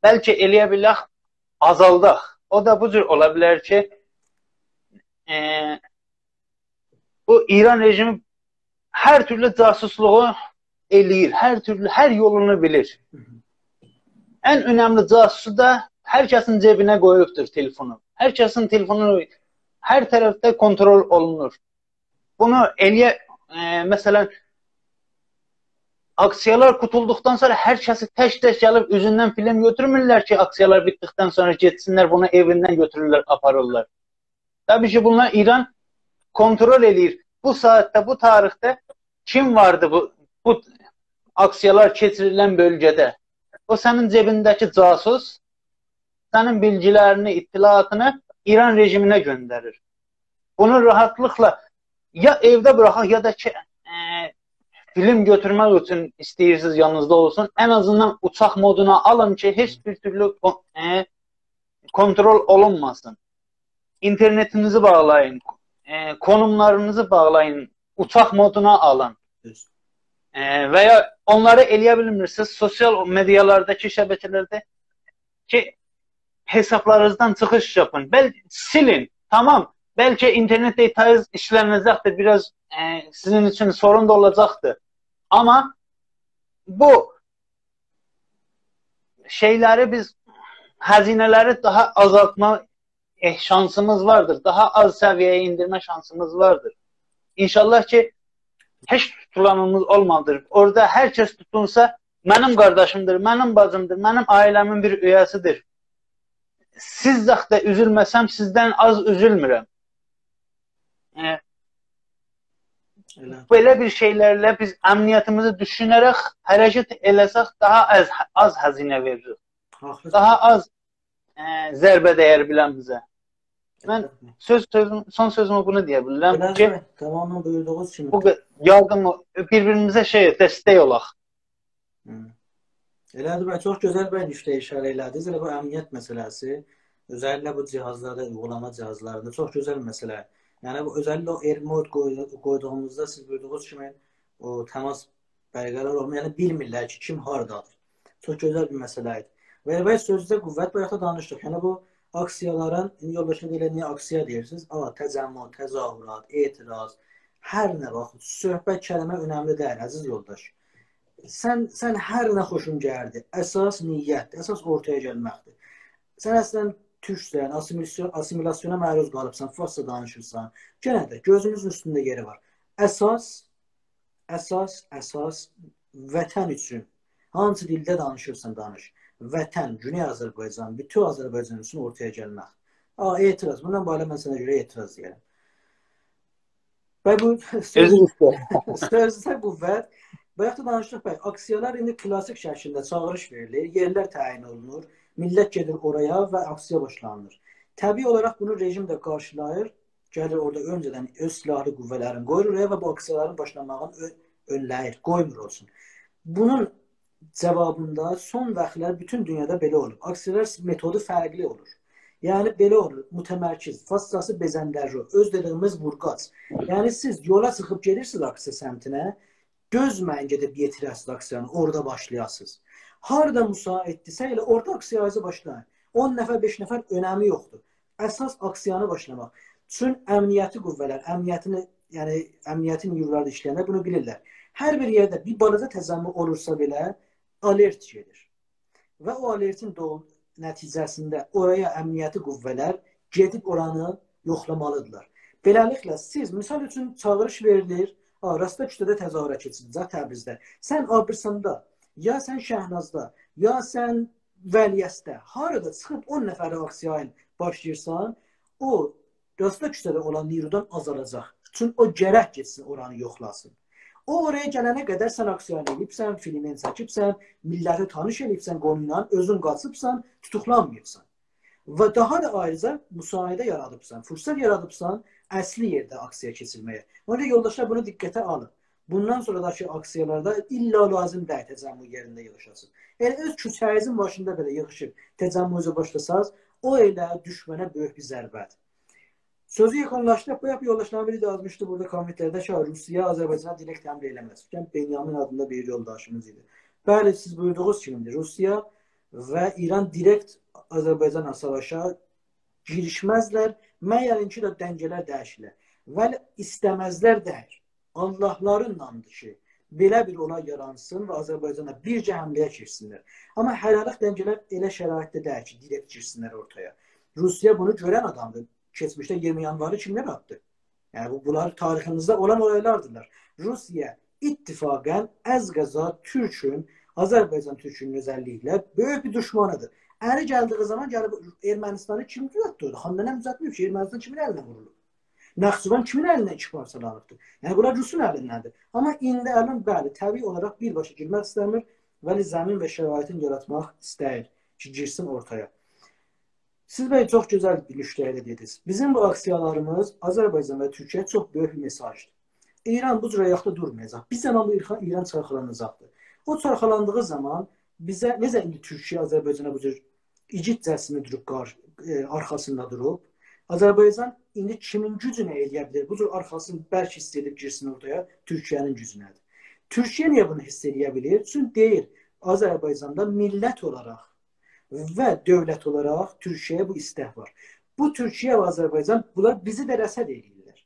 بلکه ائلیه بیلک، آزالداق. او دا بو جور اولا بیلر کی، ائ، بو ایران رژیمی هر تورلو جاسوسلوغو ائله‌ییر، هر تورلو، هر یولونو بیلیر. ان اؤنملی جاسوسو دا هر کسین جیبینه قویوبدور تلفونو. هر کسین تلفونو هر طرفده کنترل اولونور. بونو ائلیه، ائ، مثلا، آکسیالار قوتولدوقدان سونرا هر کسی تک-تک گلیب اوزوندن فیلم گؤتورمورلر کی، آکسیالار بیتدیکدن سونرا گئتسینلر، بونو ائویندن گؤتورورلر، آپاریرلار. طبیعی کی، بونلار ایران کنترل ائله‌ییر. بو ساعاتدا، بو تاریخده کیم واردی بو، بو آکسیالار کئچیریلن بؤلگه‌ده؟ او سنین جیبینده‌کی جاسوس سنین بیلگیلرینی، اطلاعاتینی ایران رژیمینه گؤندریر. بونو راحاتلیقلا یا ائوده بوراخاق، یا دا کی، ائ، فیلم گؤتورمک اوچون ایسته‌ییرسینیز یانینیزدا اولسون، ان آزیندان اوچاق مودونا آلین کی، هئچ بیر تورلو کون-، ائ، کنترل اولونماسین. اینترنتینیزی باغلایین، ائ، کونوملارینیزی باغلایین، اوچاق مودونا آلین. دوز. ائ، و یا اونلاری ائلیه بیلمیرسینیز، سوسیال مئدیالارداکی شبکه‌لرده کی، حسابلارینیزدان چیخیش یاپین. بل-، سیلین، تامام. بلکه اینترنت داتانیز ایشلنه‌جکدیر، بیر آز، ائ، سیزین اوچون سورون دا اولاجاقدیر. آمما بو شئیلری بیز، هزینه‌لری داها آزالتما، ائ، شانسیمیز واردیر. داها آز سویه‌یه ایندیرمه شانسیمیز واردیر. ان‌شاءالله کی، هئچ توتولانیمیز اولمادیر. اورادا هر کس توتولسا، منیم قارداشیمدیر، منیم باجیمدیر، منیم عائله‌مین بیر اویه‌سیدیر. سیز زاخته اوزولمه‌سم، سیزدن آز اوزولمورم. ائ، ائله. بئله بیر شئیلرله بیز امنیتیمیزی دوشونه‌رک حرکت ائله‌سک، داها آز، آز هزینه وئریریک. حاقلیسینیز. داها آز، ائ، ضربه دَیر بیله‌میزه. من سؤز، سؤزوم، سون سؤزومو بونو دئیه بیلیرم کی، ائله‌دیر، تمامیله بویوردوغونوز کیمی. بو ق-، یاردیم، بیر-بیریمیزه شئی، دستک اولاق. هی. ائله‌دیر، بی، چوخ گؤزل بیر نکته‌یه ایشاره ائله‌دینیز. ائله بو امنیت مسئله‌سی، اؤزللیکله بو جهازلاردا، اویغولاما جهازلاریندا چوخ گؤزل مسئله. یعنی، بو اؤزللیکله او air mode قوی-، قویدوغوموزدا سیز بویوردوغونوز کیمی او تماس برقرار اولمور، یعنی بیلمیرلر کی، کیم هاردادیر. چوخ گؤزل بیر مسئله ایدی. و ائله سؤزده قوت، بایاق دا دانیشدیق. یعنی بو آکسیالارین، ایندی یولداشین دئییرلر، نییه آکسیا دئییرسینیز؟ آمما تجمع، تظاهرات، اعتراض، هر نه باخ، صحبت، کلمه اؤنملی دئییل، عزیز یولداش. سن، سن هر نه خوشون گلدی، اساس نیت، اساس اورتایا گلمکدیر. سن اصلا تورکسن، آسیمیلاسیون، آسیمیلاسیونا معروض قالیبسان، فارسجا دانیشیرسان، یئنه ده گؤزونوزون اوستونده یئری وار. اساس، اساس، اساس وطن اوچون، هانسی دیلده دانیشیرسان دانیش، وطن، گونئی آذربایجان، بوتون آذربایجان اوچون اورتایا گلمک. آ، اعتراض. بوندان بایاق من سنه گؤره اعتراض دئیه‌رم. و بو سؤز، اؤزونوز ده. سؤزده قوت. بایاق دا دانیشدیق، بی، آکسیالار ایندی کلاسیک شکیلده چاغیریش وئریلیر، یئرلر تعیین اولونور، میللت گئدیر اورایا و آکسیا باشلانیلیر. طبیعی اولاراق بونو رژیم ده قارشیلاییر، گلیر اورادا اؤنجه‌دن اؤز سیلاحلی قوه‌لرینی قویور اورایا و بو آکسیالارین باشلاماغینی اؤ-، اؤنله‌ییر، قویمور اولسون. بونون جاوابیندا سون واختلار بوتون دونیادا بئله اولوب. آکسیالار متودو فرقلی اولور. یعنی بئله اولور، متمرکز، فارسجاسی بزندررو، اؤز دئدیگیمیز وورقاج. یعنی سیز یولا چیخیب گئدیرسینیز آکسیا سمتینه، دؤزمه‌یین گئدیب یئتیره‌سینیز آکسیانی، اورادا باشلایاسینیز. هاردا مساعددیرسه، ائله اورادا آکسیانیزی باشلایین. اون نفر، بئش نفر، اؤنمی یوخدور. اساس آکسیانی باشلاماق. چون امنیتی قوه‌لر، امنیتین، یعنی امنیتی نیرولاردا ایشله‌ینلر بونو بیلیرلر. هر بیر یئرده بیر بالاجا تجمع اولورسا بئله، آلرت گئدیر. و او آلرتین دول-، نتیجه‌سینده اورایا امنیتی قوه‌لر گئدیب اورانی یوخلامالیدیرلار. بئله‌لیکله، سیز، مثال اوچون، چاغیریش وئریلیر، آ، راستا کوچه‌ده تظاهره کئچیریله‌جک تبریزده. سن آبرساندا، یا سن شهنازدا، یا سن ولیعصرده، هارادا چیخیب اون نفرله آکسیایا باشلاییرسان، او راستا کوچه‌ده اولان نیرودان آزالاجاق. چون او گرک گئتسین، اورانی یوخلاسین. او اورایا گلنه قدر سن آکسیانی ائله‌ییبسن، فیلمین چکیبسن، میللتی تانیش ائله‌ییبسن قونویلا، اؤزون قاچیبسان، توتوقلانماییبسان. و داها دا آیریجا مساعده یارادیبسان، فرصت یارادیبسان اصلی یئرده آکسیا کئچیرمه‌یه. اونا گؤره یولداشلار، بونو دقته آلین. بوندان سونراداکی آکسیالاردا الّا لازیم دئییل تجمع یئرینده ییغیشاسینیز. ائله اؤز کوچه‌نیزین باشیندا بئله ییغیشیب تجمعونوزو باشلاساز، او ائله دوشمنه بؤیوک بیر ضربه‌دیر. سؤزو یئکونلاشدیریب، بو یولداشلارین بیری ده یازمیشدی بورادا کامنت‌لرده کی، روسیه آذربایجانا دیرکت حمله ائله‌مز. فیکریم بنیامین آدیندا بیر یولداشیمیز ایدی. بلی، سیز بویوردوغونوز کیمی‌دیر. روسیه و ایران دیرکت آذربایجانلا ساواشا گیریشمزلر، مگر اینکی ده دنگه‌لر دییشیله. ولی ایسته‌مزلر دئییل. آللاهلاریندان‌دیر کی، بئله بیر اولای یارانسین و آذربایجانا بیرجه حمله‌یه گیرسینلر. آمما هله‌لیک دنگه‌لر ائله شرایطده دئییل کی، دیرکت گیرسینلر اورتایا. روسیه بونو گؤرن آدام‌دیر. کئچمیشده اییرمی یانواری کیملر آتدی؟ یعنی، بو، بونلار تاریخیمیزده اولان اولایلاردیرلار. روسیه اتفاقاً از قضا تورکون، آذربایجان تورکونون اؤزللیکله بؤیوک بیر دوشمانی‌دیر. یئری گلدیگی زامان گلیب ارمنستانی کیم دوزلتدی اورادا؟ خان ننه دوزلتمه‌ییب کی، ارمنستان کیمین الینه وورولوب؟ ناخچیوان کیمین الینه ایکی پارچالانیبدیر؟ یعنی، بونلار روسون الینده‌دیر. آمما ایندی الان، بلی، طبیعی اولاراق بیرباشا گیرمک ایسته‌میر، ولی زمین و شرایطین یاراتماق ایسته‌ییر کی، گیرسین اورتایا. سیز، بی، چوخ گؤزل بیر نکته ائله دئدینیز. بیزیم بو آکسیالاریمیز آذربایجان و تورکیه‌یه چوخ بؤیوک بیر مئساژدیر. ایران بو جور آیاقدا دورمایاجاق. بیر زامان بو ایرخا-، ایران چارخالاناجاقدیر. او چارخالاندیغی زامان بیزه، نئجه ایندی تورکیه آذربایجانا بو جور ایگیدجه‌سینه دوروب قار-، ائ، آرخاسیندا دوروب، آذربایجان ایندی کیمین گوجونه ائلیه بیلیر بو جور آرخاسینی برک حیس ائدیب گیرسین اورتایا؟ تورکیه‌نین گوجونه‌دیر. تورکیه نییه بونو حیس ائلیه بیلیر؟ چون دئییر، آذربایجاندا میللت اولاراق و دؤولت اولاراق تورکیه‌یه بو ایستک وار. بو تورکیه و آذربایجان، بونلار بیزی ده رصد ائله‌ییرلر.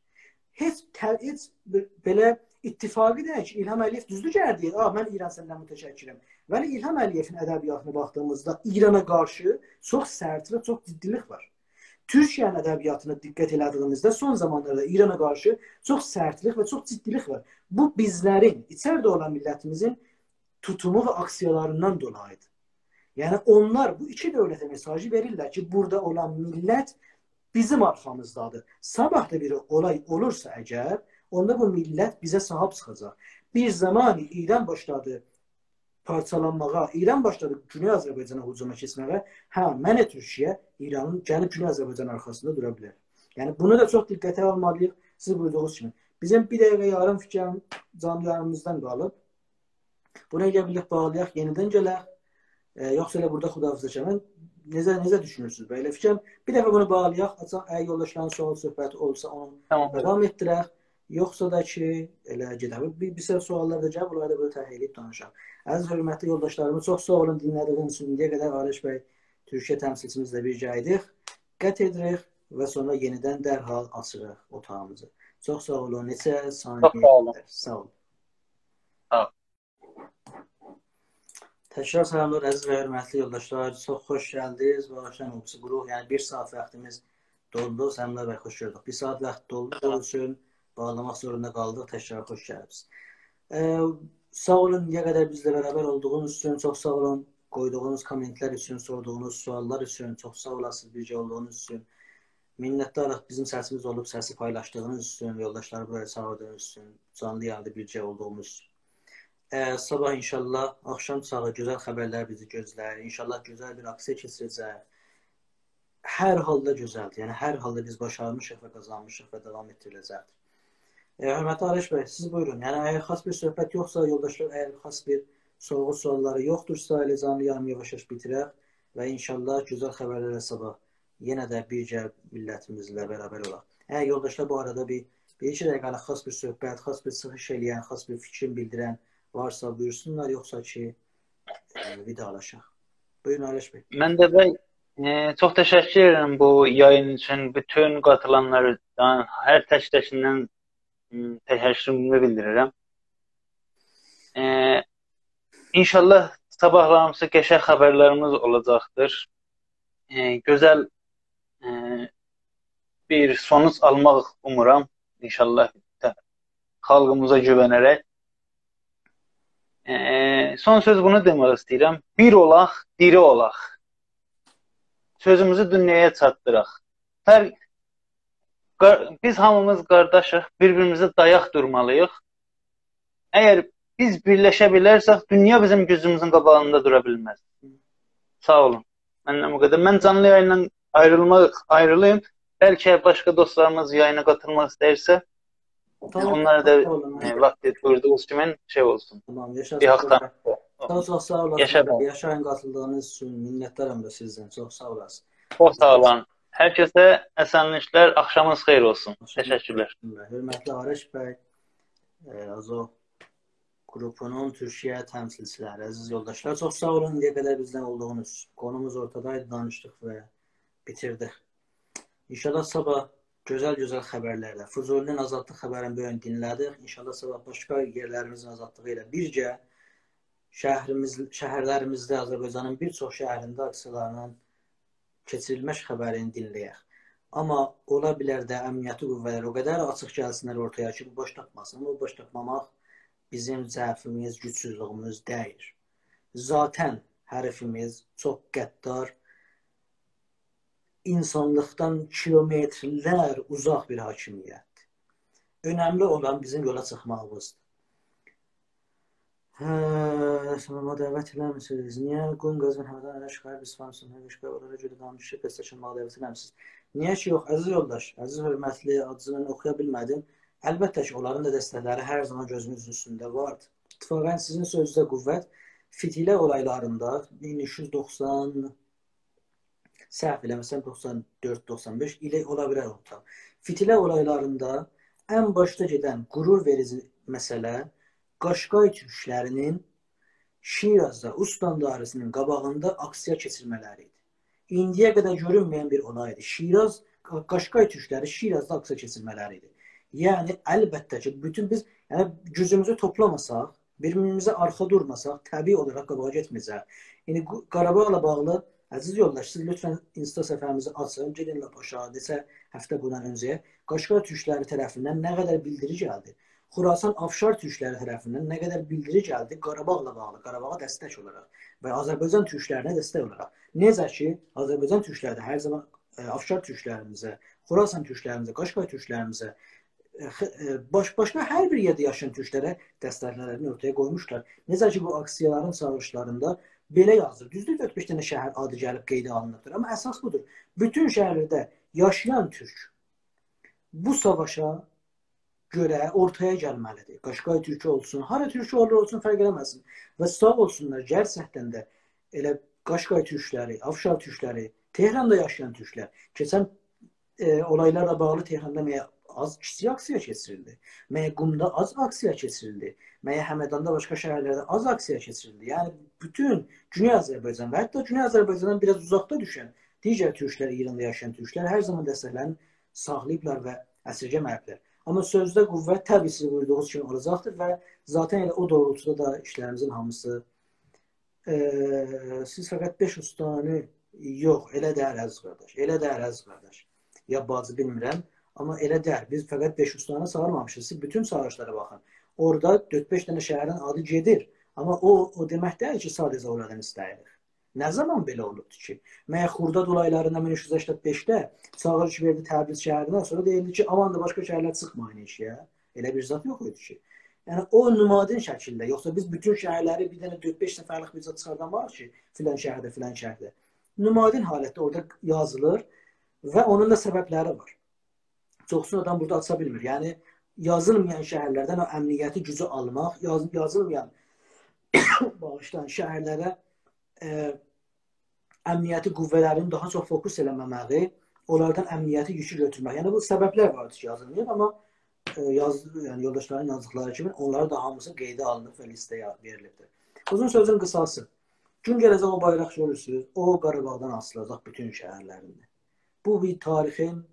هئچ ته-، هئچ ب-، بئله اتفاقی دئییل کی، الهام علی‌یئو دوزدور گلدی دئییر، «آ، من ایران سندن متشکرم.» ولی الهام علی‌یئوین ادبیاتینا باخدیغیمیزدا ایرانا قارشی چوخ سرتلیک، چوخ جدی‌لیک وار. تورکیه‌نین ادبیاتینا دقت ائله‌دیگیمیزده سون زامانلاردا ایرانا قارشی چوخ سرتلیک و چوخ جدی‌لیک وار. بو بیزلرین، ایچریده اولان میللتیمیزین توتومو و آکسیالاریندان دولایی‌دیر. یعنی اونلار بو ایکی دؤولته مئساژی وئریرلر کی، بورادا اولان میللت بیزیم آرخامیزدادیر. صاباح دا بیر اولای اولورسا اگر، اوندا بو میللت بیزه صاحیب چیخاجاق. بیر زامانی ایران باشلادی پارچالانماغا، ایران باشلادی گونئی آذربایجانا هجوما کئچمه‌یه، هه، منه تورکیه ایرانین گلیب گونئی آذربایجانین آرخاسیندا دورا بیلر. یعنی بونو دا چوخ دقته آلمالی‌ییق، سیز بویوردوغونوز کیمی. بیزیم بیر دقیقه یاریم فیکریم جانلی یایینیمیزدان قالیب. بونو ائلیه بیلک باغلایاق، یئنیدن گلک. ائ، یوخسا ائله بورادا خداحافظ ائله‌یک. نئجه، نئجه دوشونورسونوز بئله فیکریم؟ بیر دفعه بونو باغلایاق، آچاق، اگر یولداشلارین سؤال صحبتی اولسا، اونو، تامام، بلی، داوام ائتدیرک. یوخسا دا کی، ائله گئدک. بیر، بیر سیرا سؤاللار دا گلیب، بونلاری دا بورادا تحلیل ائدیب دانیشاق. عزیز حؤرمتلی یولداشلاریمیز، چوخ ساغ اولون دینله‌دیگینیز اوچون. ایندییه قدر عارف بی، تورکیه تمثیلچیمیزله بیرگه ایدیک. قطع ائدیریک و سونرا یئنیدن درحال آچیریق اوتاغیمیزی. چوخ ساغ اولون، نئچه ثانیه. چوخ ساغ اولون. ساغ اولون. ساغ اولون. تکرار سلاملار، عزیز و حؤرمتلی یولداشلار. چوخ خوش گلدینیز. باغیشلایین، او بیریسی گروه، یعنی بیر ساعات واختیمیز دولدو. سلاملار و خوش گؤردوک. بیر ساعات واخت دولدو، اونون اوچون باغلاماق زوروندا قالدیق. تکرار خوش گلیبسیز. ائ، ساغ اولون، نه قدر بیزله برابر اولدوغونوز اوچون چوخ ساغ اولون. قویدوغونوز کامنتلر اوچون، سوردوغونوز سؤاللار اوچون چوخ ساغ اولاسینیز، بیرگه اولدوغونوز اوچون. منتداریق بیزیم سسیمیز اولوب، سسی پایلاشدیغینیز اوچون، یولداشلاری بورایا چاغیردیغینیز اوچون، جانلی یاییندا بیرگه اولدوغوموز اوچون. ائ، صاباح انشاءالله آخشام چاغی گؤزل خبرلر بیزی گؤزله‌ییر. انشاءالله گؤزل بیر آکسییا کئچیره‌جک. هر حالدا گؤزلدیر. یعنی هر حالدا بیز باشارمیشیق و قازانمیشیق و داوام ائتدیریله‌جکدیر. ائ، حؤرمتلی آرش بی، سیز بویورون. یعنی اگر خاص بیر صحبت یوخسا، یولداشلار، اگر خاص بیر سورغو سؤاللاری یوخدورسا، ائله جانلی یایینی یاواش-یاواش بیتیرک و انشاءالله گؤزل خبرلرله صاباح یئنه ده بیرگه میللتیمیزله برابر اولاق. اگر یولداشلار بو آرادا بیر، بیر ایکی دقیقه‌لیک خاص بیر صحبت، خاص بیر چیخیش ائله‌ین، خاص بیر فیکرین بیلدیرن وارسا بویورسونلار، یوخسا کی، ائ، وداعلاشاق. بویورون آرش بی. من ده بی، ائ، چوخ تشکر ائدیرم بو یایین اوچون. بوتون قاتیلانلاردان، هر تک-تکیندن، م، تشکرومو بیلدیریرم. ائ، انشاءالله صاباحلاریمیزدا قشنگ خبرلریمیز اولاجاقدیر. ائ، گؤزل، ائ، بیر سونوج آلماق اومورام. انشاءالله، خالقیمیزا گووه‌نه‌رک. ائ، سون سؤز بونو دئمک ایسته‌ییرم. بیر اولاق، دیری اولاق. سؤزوموزو دونیایا چاتدیراق. فرق، قار-، بیز هامیمیز قارداشیق، بیر-بیریمیزه دایاق دورمالی‌ییق. اگر بیز بیرلشه بیلرسک، دونیا بیزیم گوجوموزون قاباغیندا دورا بیلمز. ساغ اولون. مندن بو قدر. من جانلی یاییندان آیریلماق، آیریلیم. بلکه باشقا دوستلاریمیز یایینا قاتیلماق ایسته‌ییرسه، تامام، اونلارا دا، ساغ اولون. ائ، واخت بویوردوغونوز کیمی شئی اولسون. تامام، یاشا، بیر ساغ حاقدان اولون. چوخ، چوخ ساغ اولون. یاشا، بی. یاشایین، قاتیلدیغینیز اوچون منتدارام دا سیزدن. چوخ ساغ اولاسینیز. چوخ ساغ اولون. هر کسه اسنلیکلر، آخشامینیز خیر اولسون. آخشام تشکرلر. حؤرمتلی آرش بی، ائ، آزو گروپونون تورکیه تمثیلچیلری، عزیز یولداشلار، چوخ ساغ اولون ایندیه قدر بیزدن اولدوغونوز. قونوموز اورتادایدی، دانیشدیق و بیتیردیک. انشاءالله صاباح گؤزل-گؤزل خبرلرله. فضولی‌نین آزادلیق خبرینی بو گون دینله‌دیک. انشاءالله صاباح باشقا یئرلریمیزین آزادلیغی ایله بیرگه شهریمیز، شهرلریمیزده، آذربایجانین بیر چوخ شهرینده آکسییالارین کئچیریلمک خبرینی دینله‌یک. آمما اولا بیلر ده امنیتی قوه‌لر او قدر آچیق گلسینلر اورتایا کی، بو باش تاپماسین. آمما بو باش تاپماماق بیزیم ضعفیمیز، گوجسوزلویوموز دئییل. ذاتاً حریفیمیز چوخ غدار، اینسانلیقدان کیلومترلر اوزاق بیر حاکمیتدیر. اؤنملی اولان بیزیم یولا چیخماغیمیزدیر. هه، سونرا ما دعوت ائله‌میسینیز. نییه قوم، قازان، همدان، ارش، غرب، اصفهان، سومنه، قشقای، اونلارا گؤره دانیشیب، دسته‌شون ما دعوت ائله‌میسینیز؟ نییه کی یوخ، عزیز یولداش، عزیز حؤرمتلی، آدینیزی من اوخویا بیلمه‌دیم. البته کی، اونلارین دا دستکلری هر زامان گؤزوموزون اوستونده واردی. اتفاقاً سیزین سؤزونوزه قوت، فیتیله اولایلاریندا مین اوچ یوز دوخسان، سهو ائله‌مه‌سم، دوخسان دؤرد، دوخسان بئش ایلی اولا بیلر اورتا. فیتیله اولایلاریندا ان باشدا گئدن غرور وئریجی مسئله قاشقای تورکلری‌نین شیرازدا استانداری‌سینین قاباغیندا آکسییا کئچیرمه‌لری ایدی. ایندییه قدر گؤرونمه‌ین بیر اولای ایدی. شیراز، قا-، قاشقای تورکلری شیرازدا آکسییا کئچیرمه‌لری ایدی. یعنی، البته کی، بوتون بیز، یعنی، گوجوموزو توپلاماساق، بیر-بیریمیزه آرخا دورماساق، طبیعی اولاراق قاباغا گئتمه‌یه‌جک. ایندی قو-، قاراباغلا باغلی، عزیز یولداش، سیز لطفاً اینستا صفحه‌میزی آچین، گئدین لاپ آشاغی، نئچه هفته بوندان اؤنجه‌یه قاشقای تورکلری طرفیندن نه قدر بیلدیری گلدی. خراسان افشار تورکلری طرفیندن نه قدر بیلدیری گلدی قاراباغلا باغلی، قاراباغا دستک اولاراق و آذربایجان تورکلرینه دستک اولاراق. نئجه کی، آذربایجان تورکلری ده هر زامان، ائ، افشار تورکلریمیزه، خراسان تورکلریمیزه، قاشقای تورکلریمیزه، ائ، خ-، ائ، باش-، باشقا هر بیر یئرده یاشایان تورکلره دستکلرینی اورتایا قویموشلار. نئجه کی، بو آکسییالارین چاغیریشلاریندا بئله یازیلیر. دوزدور، دؤرد-بئش دنه شهر آدی گلیب قیده آلینیبدیر. آمما اساس بودور. بوتون شهرده یاشایان تورک بو ساواشا گؤره اورتایا گلمه‌لیدیر. قاشقای تورکو اولسون، هارا تورکو اولور اولسون، فرق ائله‌مه‌سین. و ساغ اولسونلار، گئرچکدن ده ائله قاشقای تورکلری، افشار تورکلری، تهراندا یاشایان تورکلر. کئچن، ائ، اولایلارلا باغلی تهراندا مگه آز کیچیک آکسییا کئچیریلدی؟ مگه قومدا آز آکسییا کئچیریلدی؟ مگه همداندا، باشقا شهرلرده آز آکسییا کئچیریلدی؟ یعنی، بوتون گونئی آذربایجان و حتی گونئی آذربایجاندان بیر آز اوزاقدا دوشن دیگر تورکلر، ایراندا یاشایان تورکلر هر زامان دستکلرینی ساخلاییبلار و اسیرگه‌مه‌ییبلر. آمما سؤزده قوت، طبیعی، سیز بویوردوغونوز کیمی اولاجاقدیر و ذاتاً ائله او دوغرولتودا دا ایشلریمیزین هامیسی ائ، سیز فقط بئش استانی، یوخ، ائله دئییل عزیز قارداش، ائله دئییل عزیز قارداش. یا باجی، بیلمیرم، آمما ائله دئییل. بیز فقط بئش استانی چاغیرمامیشیق، سیز بوتون چاغیریشلارا باخین. اورادا دؤرد-بئش دنه شهرین آدی گئدیر، آمما او، او دئمک دئییل کی، ساده‌جه اورادان ایسته‌ییریک. نه زامان بئله اولوبدور کی؟ مگر خرداد اولایلاریندا مین اوچ یوز سکسن بئشده چاغیریش وئردی تبریز شهرینه، سونرا دئییلدی کی، آمان دا باشقا شهرلر چیخمایین ائشیگه؟ ائله بیر زاد یوخ ایدی کی. یعنی، او نمادین شکیلده، یوخسا بیز بوتون شهرلری بیر دنه دؤرد-بئش نفرلیک بیر زاد چیخاردانماریق کی، فلان شهرده، فلان شهرده. نمادین حالتده اورادا یازیلیر و اونون دا سببلری وار. چوخسونو آدام بورادا آچا بیلمیر. یعنی، یازیلمایان شهرلردن او امنیتی گوجو آلماق، یاز-، یازیلمایان، باغیشلایین، شهرلره، ائ، امنیتی قوه‌لرین داها چوخ فوکوس ائله‌مه‌مه‌یی، اونلاردان امنیتی یوکو گؤتورمک. یعنی، بو سببلر وار کی، یازیلماییب، آمما، ائ، یاز-، یعنی، یولداشلارین یازدیقلاری کیمی اونلار دا هامیسی قئیده آلینیب و لیسته‌یه وئریلیبدیر. اوزون سؤزون قیساسی، گون گله‌جک، او بایراق گؤرورسونوز، او قاراباغدان آسیلاجاق بوتون شهرلرینده. بو بیر تاریخین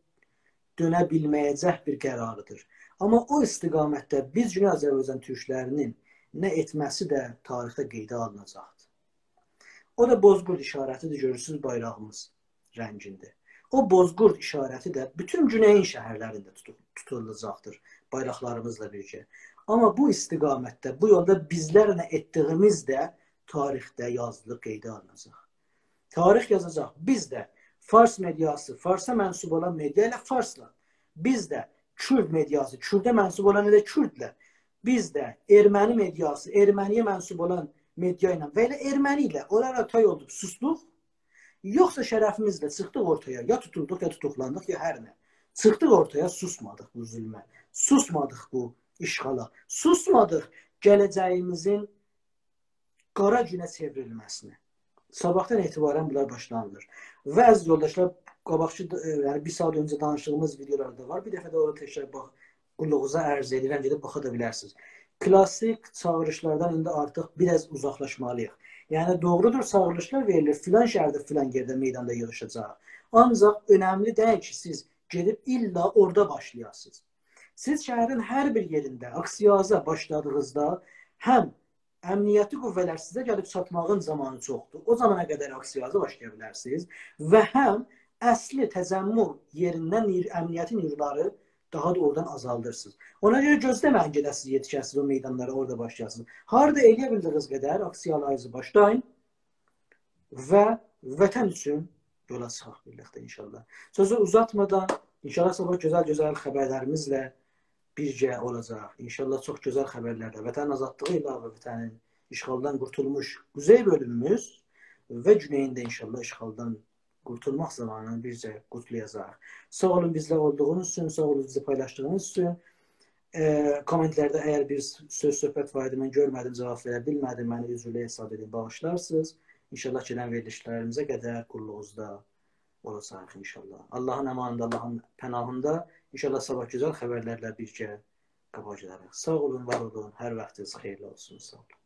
دؤنه بیلمه‌یه‌جک بیر قراریدیر. آمما او استقامتده بیز گونئی آذربایجان تورکلرینین نه ائتمه‌سی ده تاریخده قئیده آلیناجاقدیر. او دا بوزقورد ایشارتیدیر، گؤرورسونوز، بایراغیمیز رنگینده. او بوزقورد ایشارتی ده بوتون گونئیین شهرلرینده توتو-، توتولاجاقدیر بایراقلاریمیزلا بیرگه. آمما بو استقامتده، بو یولدا بیزلر نه ائتدیگیمیز ده تاریخده یازیلیب قئیده آلیناجاق. تاریخ یازاجاق. بیز ده فارس مئدیاسی، فارسا منسوب اولان مئدیا ائله فارسلا. بیز ده کورد مئدیاسی، کورده منسوب اولان ائله کوردله. بیز ده ارمنی مئدیاسی، ارمنی‌یه منسوب اولان مئدیا ایله و ائله ارمنی ایله اونلارا تای اولدوق، سوسدوق. یوخسا شرفیمیزله چیخدیق اورتایا، یا توتولدوق، یا توتوقلاندیق، یا هر نه. چیخدیق اورتایا، سوسمادیق بو ظلمه، سوسمادیق بو اشغالا، سوسمادیق گله‌جه‌ییمیزین قارا گونه چئوریلمه‌سینه. صاباحدان اعتباراً بونلار باشلانیلیر. و عزیز یولداشلار، قاباقکی، ائ، یعنی بیر ساعات اؤنجه دانیشدیغیمیز ویدئولاردا وار. بیر دفعه ده اورا تکرار باخ-، قوللوغونوزا عرض ائدیرم، گئدیب باخا دا بیلرسینیز. کلاسیک چاغیریشلاردان ایندی آرتیق بیر آز اوزاقلاشمالی‌ییق. یعنی، دوغرودور، چاغیریشلار وئریلیر، فلان شهرده، فلان یئرده میداندا ییغیشاجاق. آنجاق اؤنملی دئییل کی، سیز گئدیب ایللا اورادا باشلایاسینیز. سیز شهرین هر بیر یئرینده آکسییازا باشلادیغینیزدا هم امنیتی قوه‌لر سیزه گلیب چاتماغین زامانی چوخدور. او زامانا قدر آکسییازا باشلایا بیلرسینیز و هم اصلی تجمع یئریندن نیر-، امنیتی نیرولاری داها دا اورادان آزالدیرسینیز. اونا گؤره گؤزله‌مه‌یین گئده‌سینیز، یئتیشه‌سینیز او میدانلارا، اورادا باشلایاسینیز. هارادا ائلیه بیلدیگینیز قدر آکسییالارینیزی باشلایین و وطن اوچون یولا چیخاق بیرلیکده انشاءالله. سؤزو اوزاتمادان، انشاءالله صاباح گؤزل-گؤزل خبرلریمیزله بیرگه اولاجاق. انشاءالله چوخ گؤزل خبرلرله، وطنین آزادلیغی ایله و وطنین اشغالدان قورتولموش قوزئی بؤلوموموز و گونئیین ده انشاءالله اشغالدان قورتولماق زامانینی بیرگه قوتلایاجاق. ساغ اولون بیزله اولدوغونوز اوچون، ساغ اولون بیزی پایلاشدیغینیز اوچون. ائ، کامنتلرده اگر بیر سؤز صحبت وار ایدی، من گؤرمه‌دیم، جاواب وئره بیلمه‌دیم، منی عذرلو حساب ائدین، باغیشلارسینیز. انشاءالله گلن وئریلیشلریمیزه قدر قوللوغونوزدا اولاجاغیق انشاءالله. آللاهین امانیندا، آللاهین پناهیندا. انشاءالله صاباح گؤزل خبرلرله بیرگه قاباغا گئدریک. ساغ اولون، وار اولون. هر واختینیز خئییرلی اولسون. ساغ اولون.